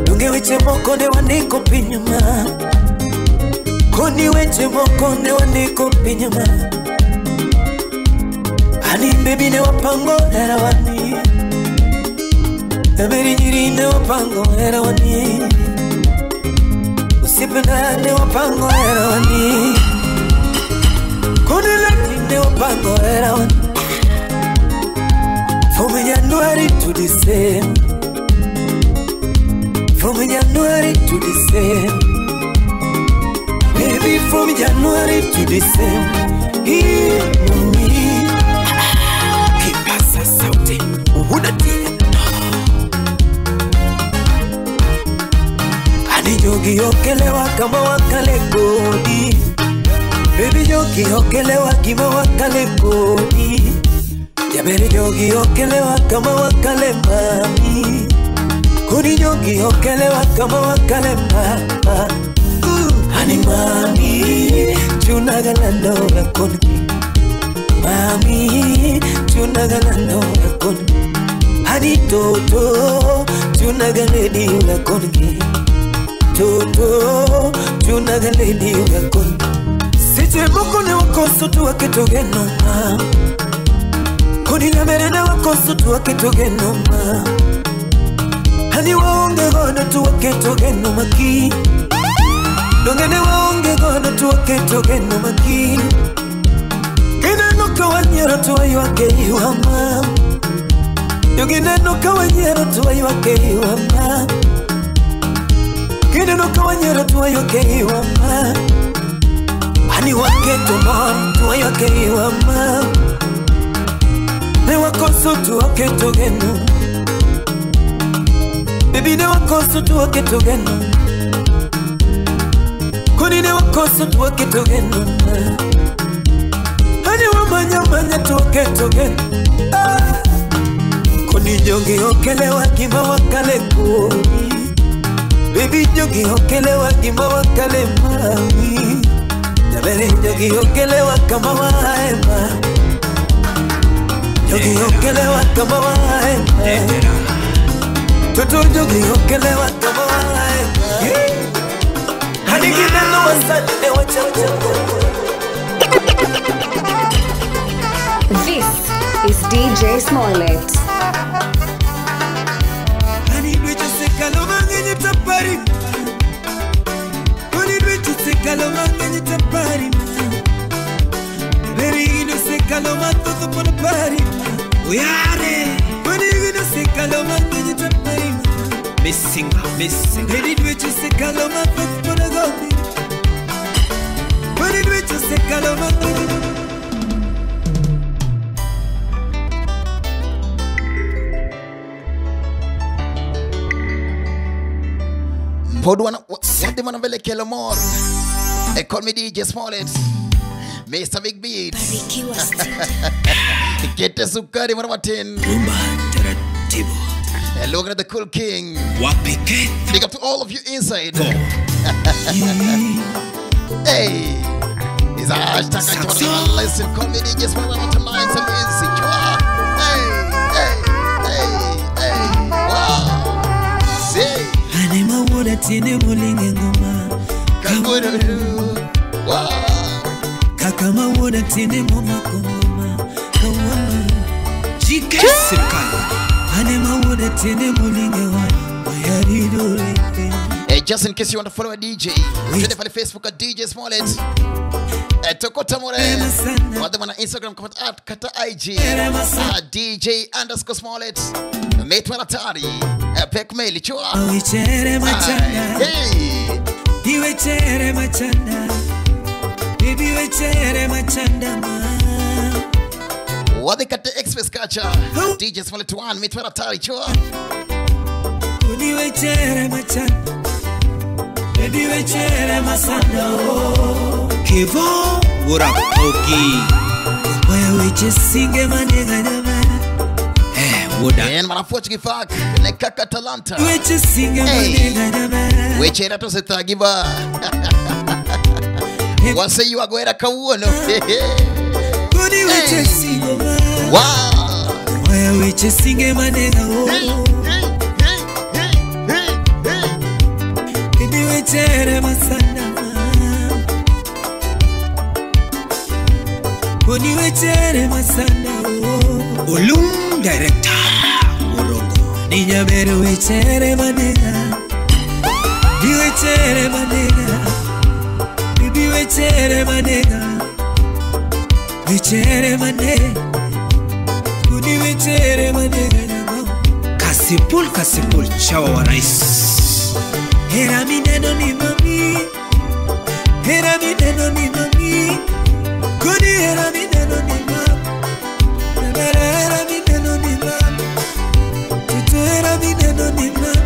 Donge weche moko ne wandiko piny ma. Koni weche moko ne wandiko piny ma. Ani baby ne wapango erawani. Eberi nyiri ne wapango erawani. Usipenda ne wapango erawani. Koni lati ne wapango erawani. From January to December. From January to December. Baby from January to December. Here me. Kipasa Jogi okelewa kama wakale kodi. Baby jogi okelewa kama wakale kodi. Jaberi jogi okelewa kama wakale mami. Kodi jogi okelewa kama wakale mama. Hani mami, tunagalando kodi. Mami, tunagalando kodi. Hani toto, tunagaledi kodi. Toto, tunagaledi kodi. Sije moko ne wakoso tu waketogeno ma. Kodi nyamere ne wakoso tu waketogeno ma. Hani waonge godo tu waketogeno maki. Dongene waonge godo tu waketogeno maki. Kineno kawanyero tu aywake iwama. Dogineno kawanyero tu aywake iwama. Kineno kawanyero tu aywake iwama. Hani waketo mor tu aywake iwama. Ne wakoso tu waketogeno. Baby ne wakoso tu waketogeno. Koni ne wakoso tu waketogeno. Hani wamanya manya tu waketogeno. Koni jogi okelewa kima wakale koni. Baby jogi okelewa kima wakale mami. Jabere jogi okelewa kama waema. Jogi okelewa kama waema. Toto jogi okelewa kama waema. Hani kineno wasali ne wachacho. This is DJ Smollett. Missing, missing. Pod wana wadi wana vele kelo more. They call me DJ Smollett, Mr. Big Beats. Kete sukari mwana watin. Rumba taratibu. And look at the cool king. Wapike. Big up to all of you inside. Hey. It's a hashtag. Listen, call me DJ Smollett tonight. Some insecure. Hey, hey, hey, hey. Wow. See. Anema tine mulinge ngoma. Kaguru. Wow. Kakama woda tine moma kongoma. Kawama. Jike serikali. Anema woda tine mulinge wa. Wayarido. Hey, just in case you want to follow a DJ, twende pale Facebook at DJ Smollett. Tokota More. Wale wana Instagram kama at kata IG. DJ underscore Smollett. Metwa Natari. Pek mail chua. Wichere machanda. Hey. Iwechere machanda. Baby wechere machanda ma. Wale kata Express Culture. DJ Smollett 1 Metwa Natari chua. Wechere machanda. Baby wechere masanda oh. Kevo Wurapoki. Wewe weche manega nyama. Woda. En manafochi kifak ne kaka talanta. Weche singe manega nyama. Weche rato setagiba. Wase you agoera kawuono. Kodi weche singe ma. Wow. Wewe weche singe manega oh. Baby wechere masanda ma. Kodi wechere masanda oh. Olum director Orongo. Ninya beru wechere manega. Di wechere manega. Bibi wechere manega. Wechere manega. Kudi wechere manega nyago. Kasipul kasipul chawa wa rais. Hera mineno ni mami. Hera mineno ni mami. Kudi hera mineno ni mami. Hera mineno ni mami. Tutu hera mineno ni mami.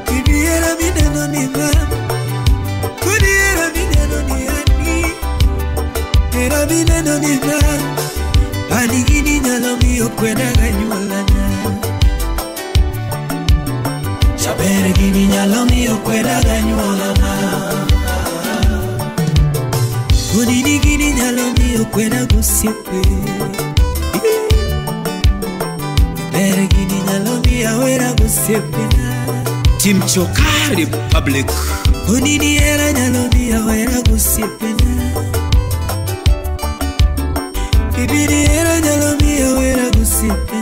Bibi hera Hera mineno ni mama Kodi hera mineno ni ani Hera mineno ni mama Ani gini nyalo miyo kweda ganyuolana Chabere gini nyalo miyo kweda ganyuolana Kodi gini nyalo miyo kweda gosiepe Chabere gini nyalo miyo wera gosiepe Team Choka Republic. Kodi hera nyalo miyo wera gosiepe Bibiri hera nyalo miyo wera gosiepe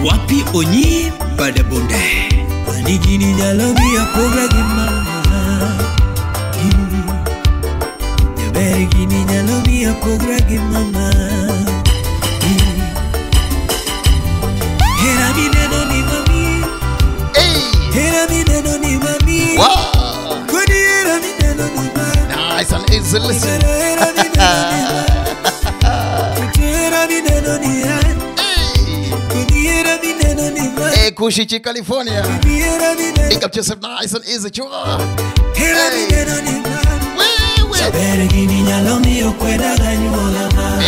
Wapi onyi badabonde Ani gini nyalo miyo pogra gi mama Jaber gini nyalo miyo pogra gi mama Hera mineno ni mami Hera mineno ni mami Wow. Kodi hera mineno ni mami Nice and easy listen. Hera mineno ni mami Hera mineno ni mami Hey, Kushichi, California. Pick up yourself nice and easy. Hey.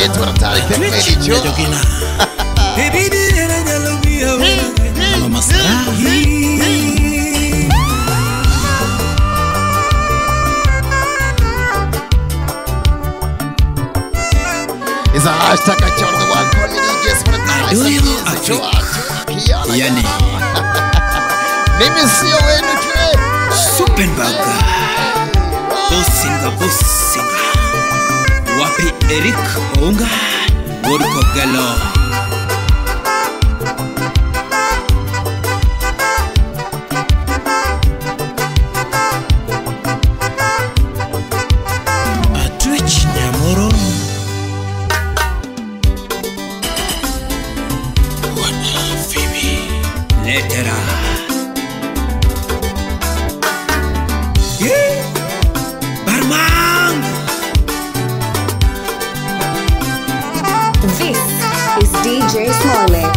It's what I'm It's a hashtag I chose the one call me DJ Smollett. Nice and easy. Yani Mimi sio wenu tue Suppenberg Bosinga Bosinga Wapi Eric Ounga Worko Galo Atwich Nyamoro Letera. Yeah. Barman. This is DJ Smollett.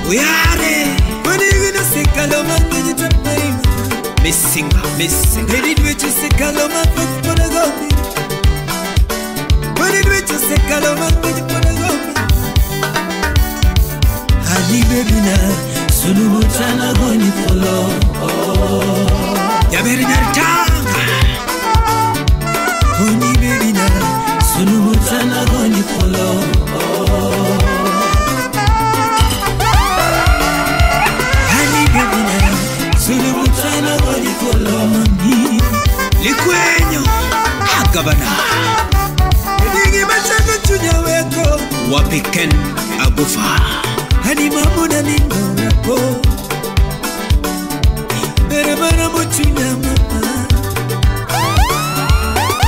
Uyare. Missing, missing. Honey baby na sunu goni polo. Jaberi nyartanga. Honey baby na sunu goni polo. Honey baby na sunu goni polo mami. Likwenyo agabana. Dingi machako chunya weko. Wapiken agufa. Hani mamuna nindo wako. Bere mara mochunya mama.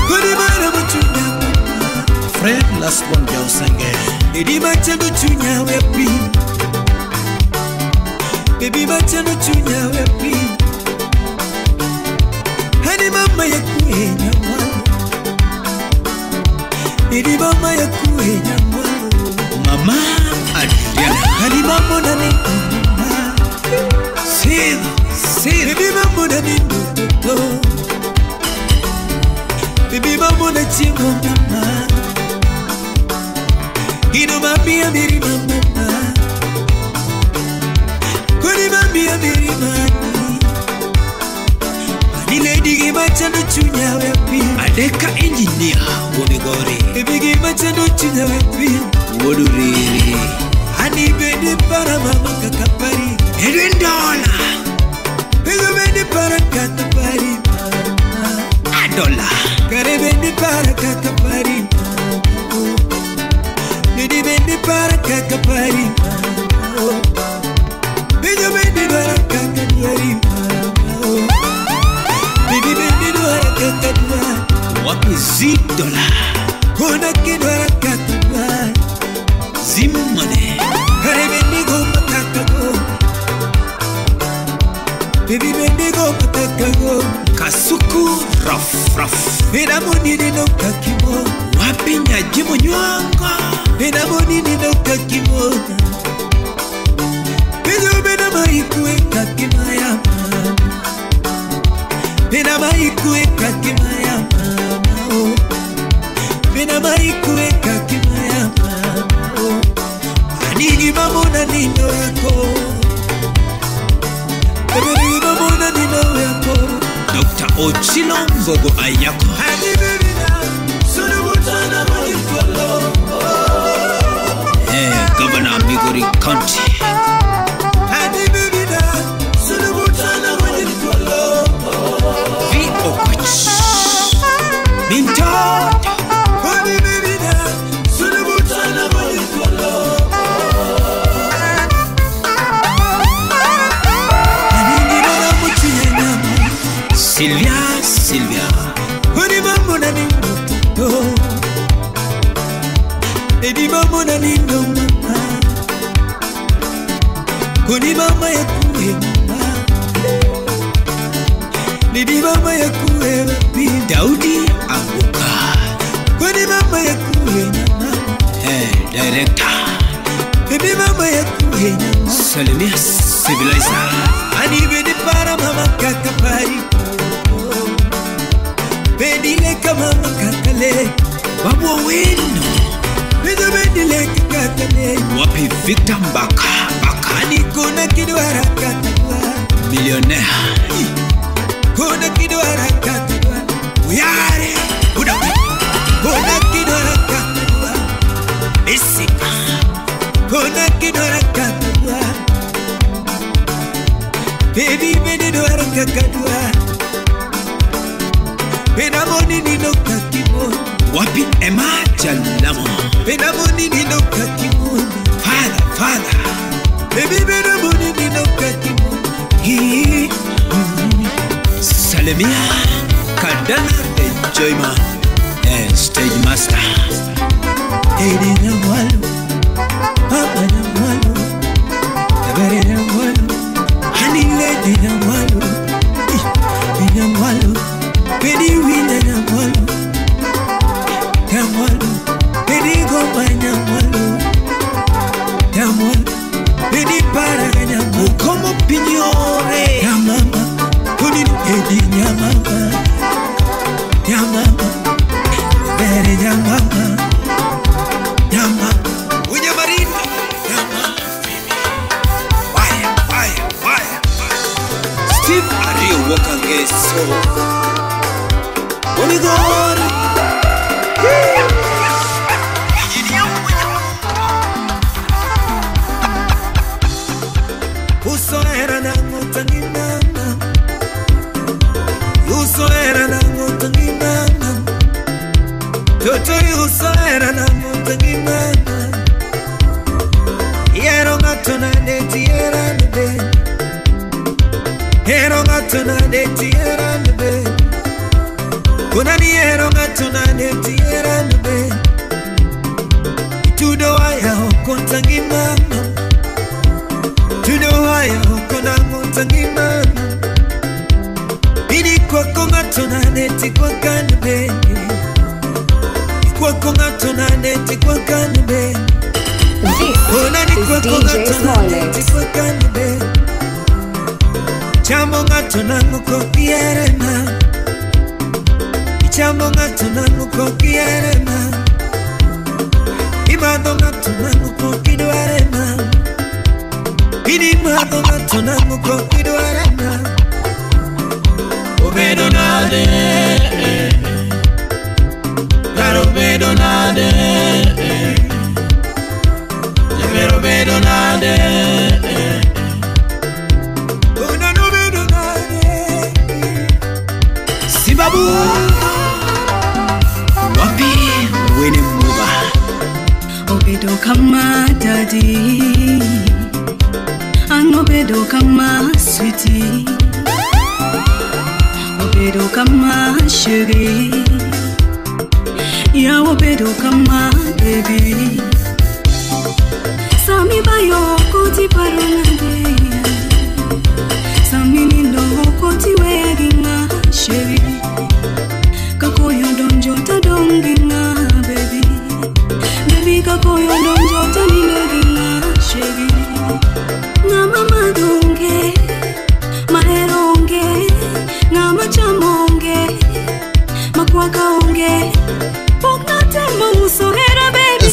Kodi mara mochunya mama. Fred last one jausenge. Edi machako chunya wepi. Baby machako chunya wepi. Hani mama ya kuenya mwalo. Edi mama ya kuenya mwalo. Mama Adriana. Hani mamuna nindo mama. Sido, sido. Baby mamuna nindo toto. Baby mamuna chingo mama. Gino mami amiri mama. Kodi mami amiri mami. Ani lady gima chando chunya wepi. Adeka engineer wonigori. Baby gima chando chunya wepi. Woduriri. Ani bedi para mama kakapari. Edwin Dola. Baby bedi para kakapari. Adola. Kare bedi para kakapari. Baby bedi para kakapari. Baby bedi para kakapari. Baby bedi para kakapari. Wapi Zidola. Kona kidwara kakapari. Zimane. Kare bedi go makakago. Baby bedi go makakago. Kasuku Raf Raf. Enamoni nino kakimo. Wapi Nyajimu Nywanga. Enamoni nino kakimo. Bena maikwe kakimaya mama. Bena maikwe kakimaya mama. Bena maikwe kakimaya mama. Anigi mamona nino yako. Anigi mamona nino yako. Dr. Ochilo Mbogo Ayako. Ani baby na sunubutana mwenye. Governor Migori County. Sylvia, Sylvia. Daudi Anguka. Hey, director. Salimia Civilizer. Bedile kama kakale. Babu Wino. Bedile kakale. Wapi Victor Mbaka Mbaka. Ani kuna kidwara kakwa. Millionaire. Kuna kidwara kakwa. Uyare. Uda. Kuna kidwara kakwa. Isika. Kuna kidwara kakwa. Baby bedidwara kakwa. Benamoni nino kakimo. Wapi Emma Jalamo. Benamoni nino kakimo. Father, father. Baby benamoni nino kakimo. Salimia Kadana the Joyman and Stage Master. Edi nyamwalo, papa nyamwalo, tabere nyamwalo, honey lady nyamwalo, nyamwalo. Pedi wina nyamwalo, nyamwalo. Pedi goma nyamwalo, nyamwalo. Pedi para nyamwalo. Ukomo pinyore. Nyamama, kuni pedi nyamama, nyamama. Bere nyamama, nyamama. Unyamarino, nyamama. Waya, waya, waya. Steve Ario Wakangeso. Onigoro. Usoera na ngotangi mama. Usoera na ngotangi mama. Totori usoera na ngotangi mama. Yero ngatona neti era nbe. Yero ngatona neti era nbe. Kuna niero ngatona neti era nbe. Tudo waya okontangi mama. Tudo waya okona ngotangi mama. Ili kwako ngatona neti kwa kanbe. Kwako ngatona neti kwa kanbe. This is DJ Smollett. Chamo ngatona ngokierema. Chamo ngatona ngokierema. Imado ngatona ngokidwarema. Imado ngatona ngokidwarema. Obedo nade. Karo bedo nade. Jabero bedo nade. Ona no bedo nade. Sibabu. Wapi wene muba. Obedo kama daddy. Ano obedo kama sweetie. Obedo kama chérie. Ya obedo kama baby. Sami bayo koti parona de. Sami nindo koti weginga chérie.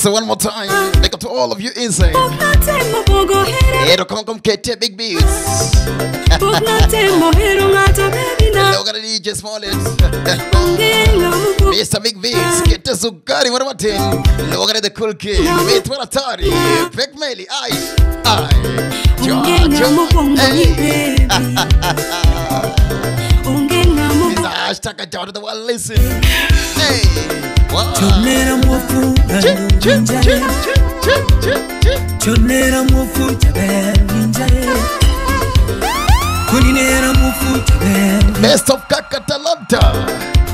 So one more time, big up to all of you inside. Hey, come come KT Big Beats. Look at the DJ Smollett. Mr. Big Beats, get the Sugari, what about him? Look at the cool kid. Meet what Atari, Big Meli, I, hey. Hashtag down to the world, listen. Hey, wow. Best of Kaka Talanta.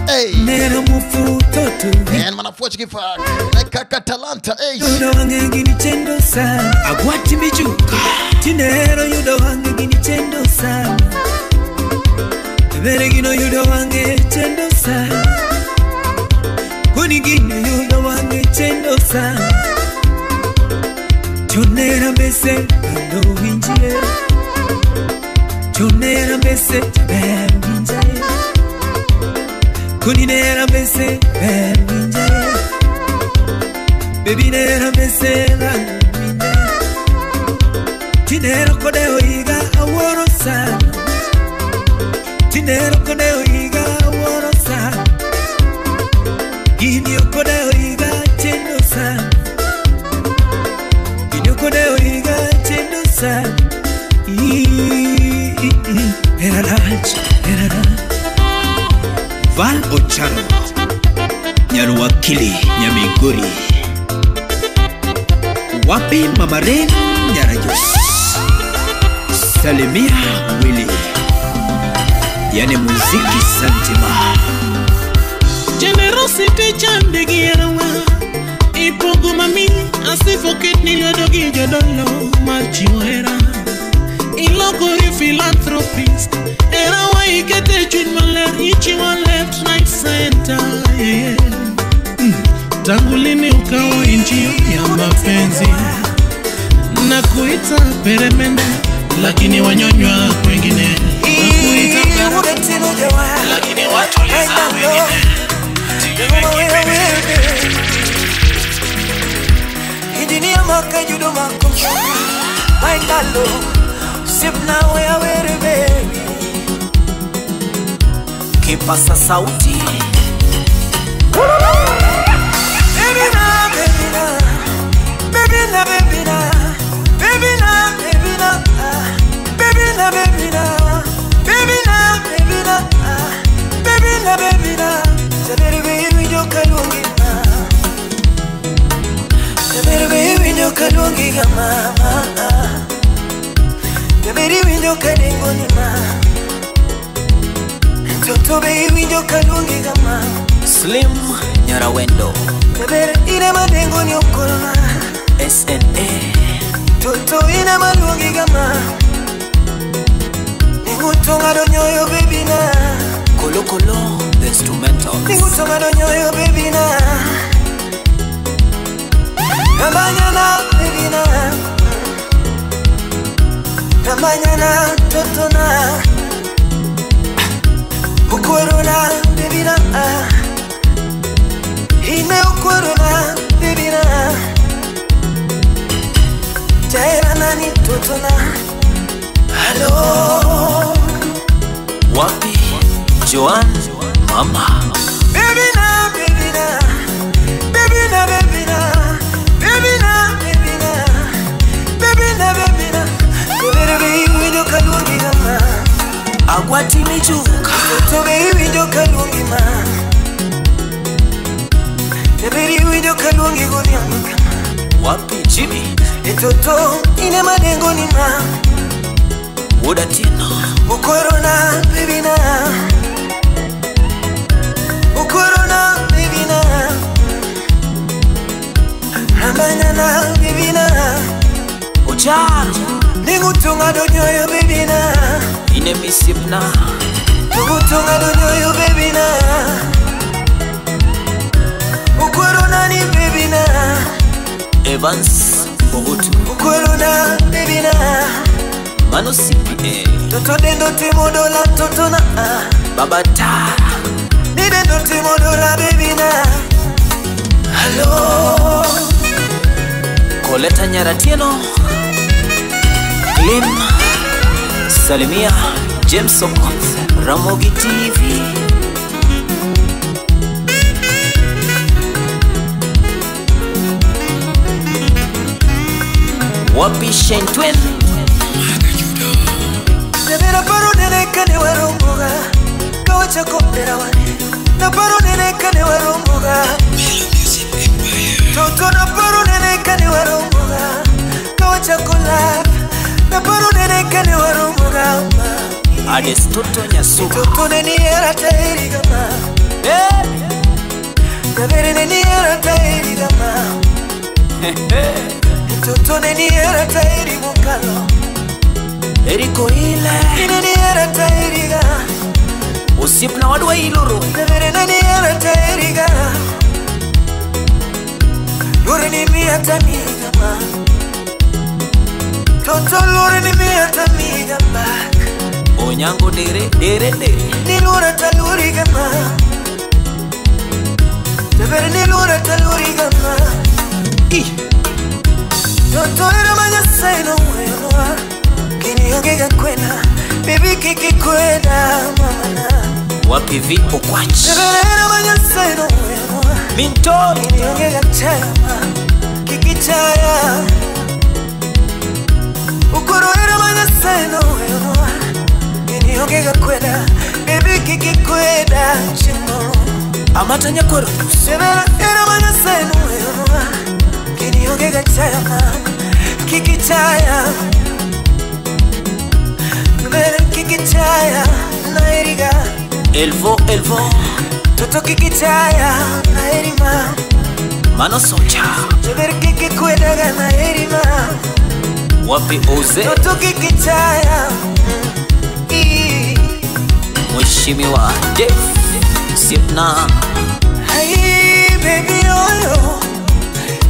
Hey. And man, like Kaka Talanta. Hey. Beregino yudo wange chendo sana, kunigine yudo wange chendo sana. Chonera mbese ndo winjie, chonera mbese ber winjaye, kuninera mbese ber winjaye, baby nera mbese ber winjaye. Tinero kodeo iga aworo sana. Tinero kodeo iga aworo sana. Inio kodeo iga chendo sana. Inio kodeo iga chendo sana. Erarach, erara. Val Ochano, Nyaruwakili, Nyamigori. Wapi Mamaren Nyarajos. Salimia Willy. Yani muziki santima. Generosity chandegierawa ipogo mami asifoket ni lwedo jodolo mar chiwo hera ilokori philanthropist erawa ikete chuny maler ichiwo left right center yeah. Tangu lini ukawa injio ya mapenzi na kuita peremende lakini wanyonywa kwengine lakini watuliza wengine. Injinia makajudo mako maindalo sipna wewe baby kipasa sauti baby na baby na baby na baby na baby na baby na baby na baby na baby na baby na baby na baby na Jabere baby kalungi ma Jabere baby kalungi mama Jabere baby kadengo ni ma Toto baby kalungi mama Slim Nyarawendo Jabere ine madengo ni okolona SNA Toto ine malungi mama Ningutonga donyoyo baby na Kolo Kolo, the instrumentals. Ningutonga donyoyo baby na Nambanyana baby na Nambanyana toto na Ukorona baby na Ine ukorona baby na Jaira nani toto na Hello Wapi Joan Mama Baby na baby na baby na baby na baby na baby na baby na baby na baby window kalungi mama Agwati mijuka Toto baby window kalungi ma Baby window kalungi godhiambo Wapi Jimmy Toto ine madengo ni ma Wodatino Ukorona baby na Ukorona baby na Amanyana baby na Ocharo Ningutunga donyoyo baby na Ine misipna Ningutunga donyoyo baby na Ukorona ni baby na Evans Ogutu Ukorona baby na Mano CPA Toto dendo timodola toto na Baba Tara Ni dendo timodola baby na Hello Koleta Nyaratieno, Clean, Salimia, James Okoth, Ramogi TV. Wapi Shane Twin? Nebera paro neneka ne waromboga kawacha kopera wane na paro neneka ne waromboga Toto na paro neneka ne waromboga kawacha kolap na paro neneka ne waromboga Ades Toto Nyasuba Toto neni era tairi gama eh Nebere neni era tairi gama Toto neni era tairi mukalo Eriko ile Neni era tairiga Usip na wadwa iluru Nebere neni era tairiga Lore ni mia tamiga ma Toto lore ni mia tamiga ma Onyango dere dere dere Ni lora taluriga ma Nebere ni lora taluriga ma Toto era manyaseno wewa Kiniongega kwena baby kiki kwena mama Wapi vipo kwachi Nebere era manyaseno wewa Minto Kiniongega chama kikichaya Ukoro era manyaseno wewa Kiniongega kwena baby kiki kwena chimoro Amata nyakwero Nebere era manyaseno wewa Kiniongega chama kikichaya Nebere kikichaya naeriga Elvo elvo Toto kikichaya naerima Mano socha Nebere kikikwedaga naerima Wapi oze Toto kikichaya Mheshimiwa Jeff Sipna Hey baby oyo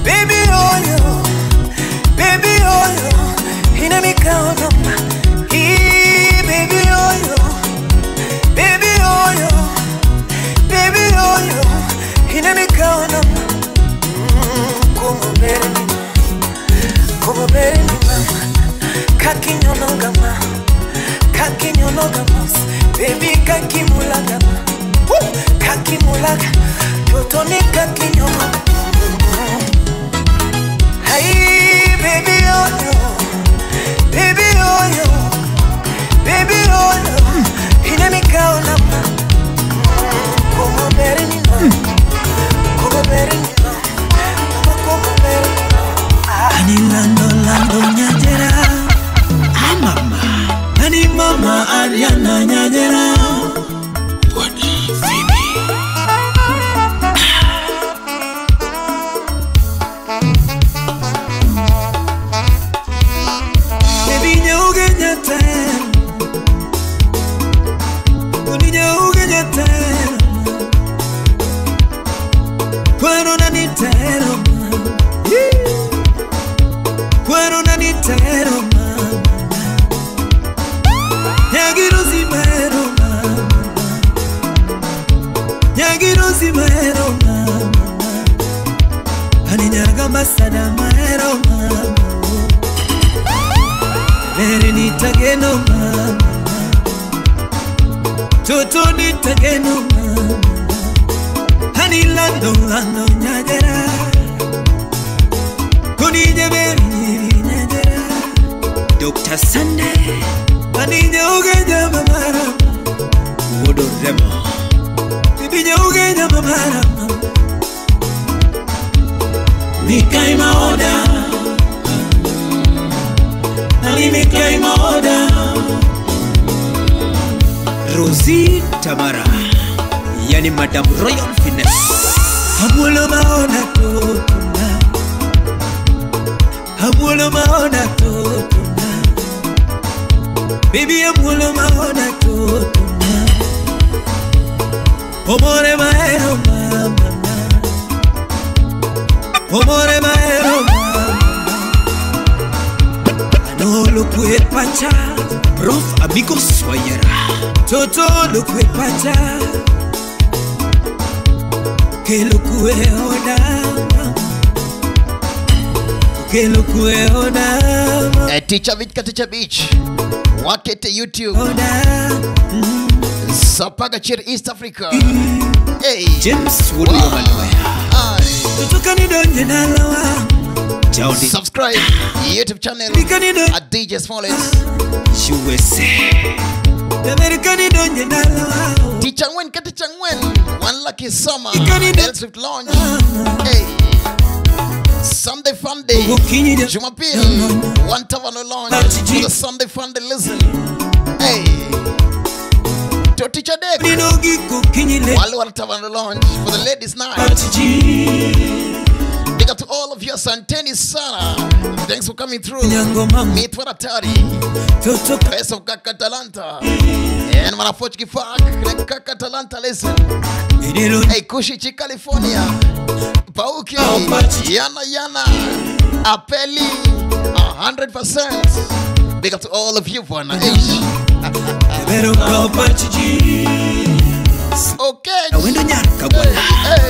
Baby oyo Baby oyo Ina mikaonoma Hey baby oyo Baby oyo Baby oyo Ina mikaonoma Como berni Como berni mama Kakinyonogama Kakinyonogamos Baby kakimulagama Kakimulaga Totoni kakinyono Hey baby oyo Baby oyo Baby oyo Ina mikaonama Como berni mama Como berni mama Como berni mama Ani lando lando nyajera Ah mama Ani mama Ariana nyajera Wadi Phoebe Baby nyauge nyate Uni nyauge nyate Kwero na nitero Kwero na nitero mama Nyagiro zimero mama Nyagiro zimero mama Ani nyaga masada maero mama Bere nitageno mama Toto nitageno mama Ani lando lando nyagera Koni nyaberi nyagera Dr. Sunday Ani nyauge nyamamara Wodo remo Bibi nyauge nyamamara Mikai maoda Nali mikai maoda Rosie Tamara Yani Madam Royal Finesse Abuelo maona totona Abuelo maona totona Baby abuelo maona totona Omore maero mama Omore maero mama Anolo kwe pacha Prof amigos wayera Toto lukwe pacha Ke lukwe oda Okelo kwe oda. Teacher Beach, Teacher Beach. Wakete YouTube. Oda. Sapaga Chiri East Africa. Hey. James Wood. Subscribe YouTube channel at DJ Smollett. Teacher Ngwen, Teacher Ngwen. One lucky summer. L Swift launch. Hey. Sunday Fun Day. Jumapili. One Tavano launch. For the Sunday Fun Day listen. Hey. To Teacher Deck. Wale Tavano launch for the ladies night. Big up to all of you, Santeni Sana. Thanks for coming through. Meet for Atari. Best of Kakatalanta. And Manafochki Fak. Kakatalanta, listen. Hey, Kushichi, California. Pauki. Yana Yana. Apeli. 100%. Big up to all of you, Bwana. Okay. Hey.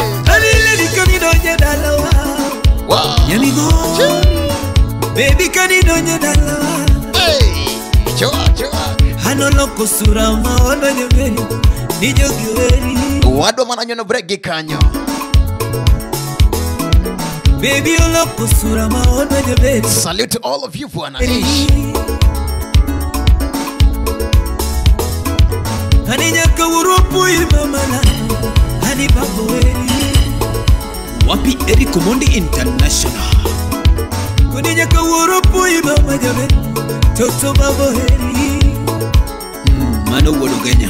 Wow. Baby hey. Wadwa mananyono bregi kanyo. Baby salute to all of you bwana. Wapi Eric Omondi International. Mano Wologenya.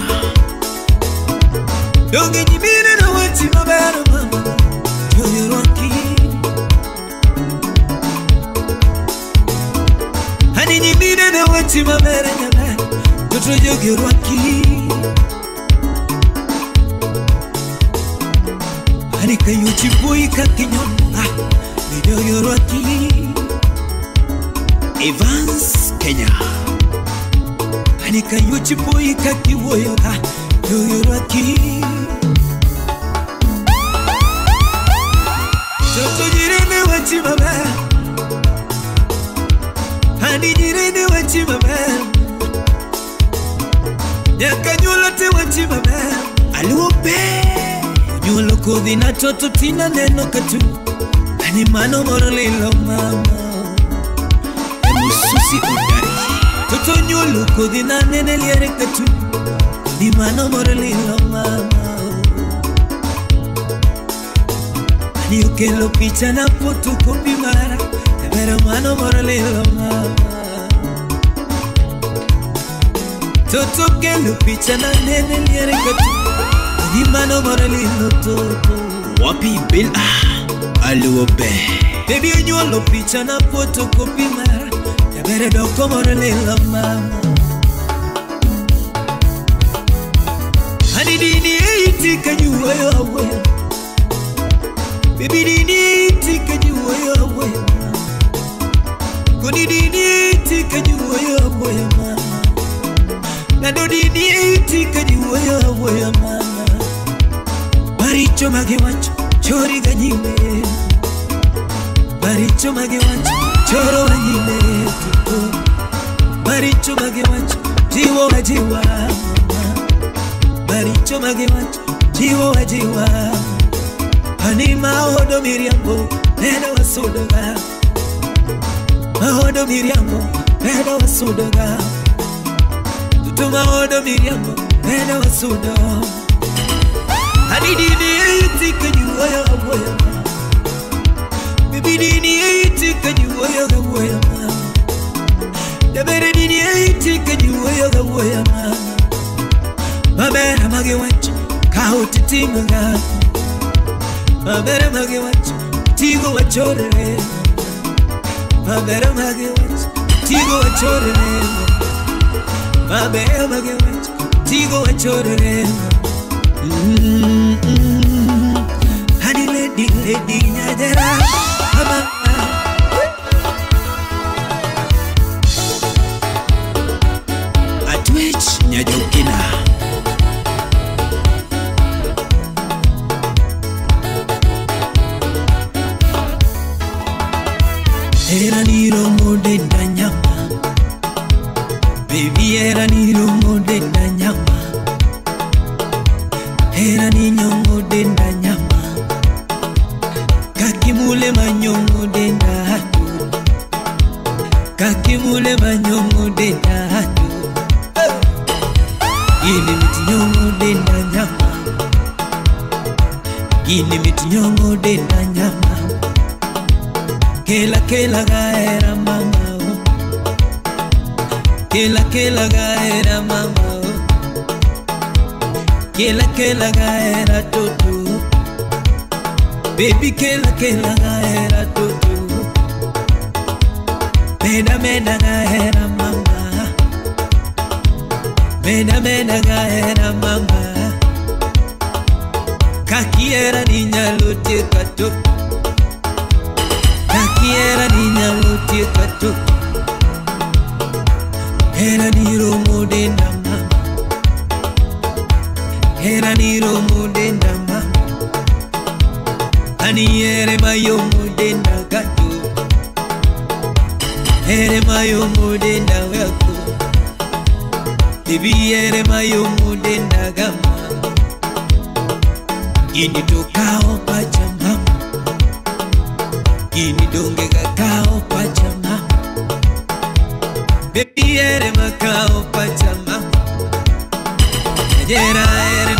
Evans Kenya. Kodhi toto tina neno katu ani mano morolilo mama Emususi udari toto nyulu kodhi na nene liere katu ni mano morolilo mama ani ukelo picha na fotokopi mara tebero mano morolilo mama toto kelo picha na nene liere katu ni mano morolilo toto. Wapi Bill Aluobe. Baby nyuolo picha na photocopy mara Jabere doko morolilo mama. Hani dini itika nyuoyo awe. Baby dini itika nyuoyo awe. Koni dini itika nyuoyo awe mama. Nando dini itika nyuoyo awe mama. Baricho magewacho chori ganyime. Baricho magewacho choro ganyime. Baricho magewacho jiwo wajiwa. Baricho magewacho jiwo wajiwa. Hani maodo miriambo neno wasudoga. Maodo miriambo neno wasudoga. Tutu maodo miriambo neno wasudoga. Hani dini itika nyuoyo awoya. Baby dini itika nyuoyo awoya. Dabere dini itika nyuoyo awoya. Mabera magewacho kautitinga. Mabera magewacho tigo wachore. Mabera magewacho tigo wachore. Mabera magewacho tigo wachore. Honey lady, lady nyadera, mama. Atwech nyajokina. Gini mitinyongo denda nyama. Gini mitinyongo denda nyama. Kela kela gaera mama. Kela kela gaera mama. Kela kela gaera toto. Baby kela kela gaera toto. Mena mena gaera mama. Mena mena gaera mama. Kakiera niña lote kato. Kakiera niña lote kato. Hera ni romo denda mama. Hera ni romo denda mama. Ani ere mayo denda gato. Ere mayo denda wako. Baby ere mayo denda gama. Gini tokao pacha mama. Gini donge kakao pacha mama. Baby ere makao pacha mama. Ere ere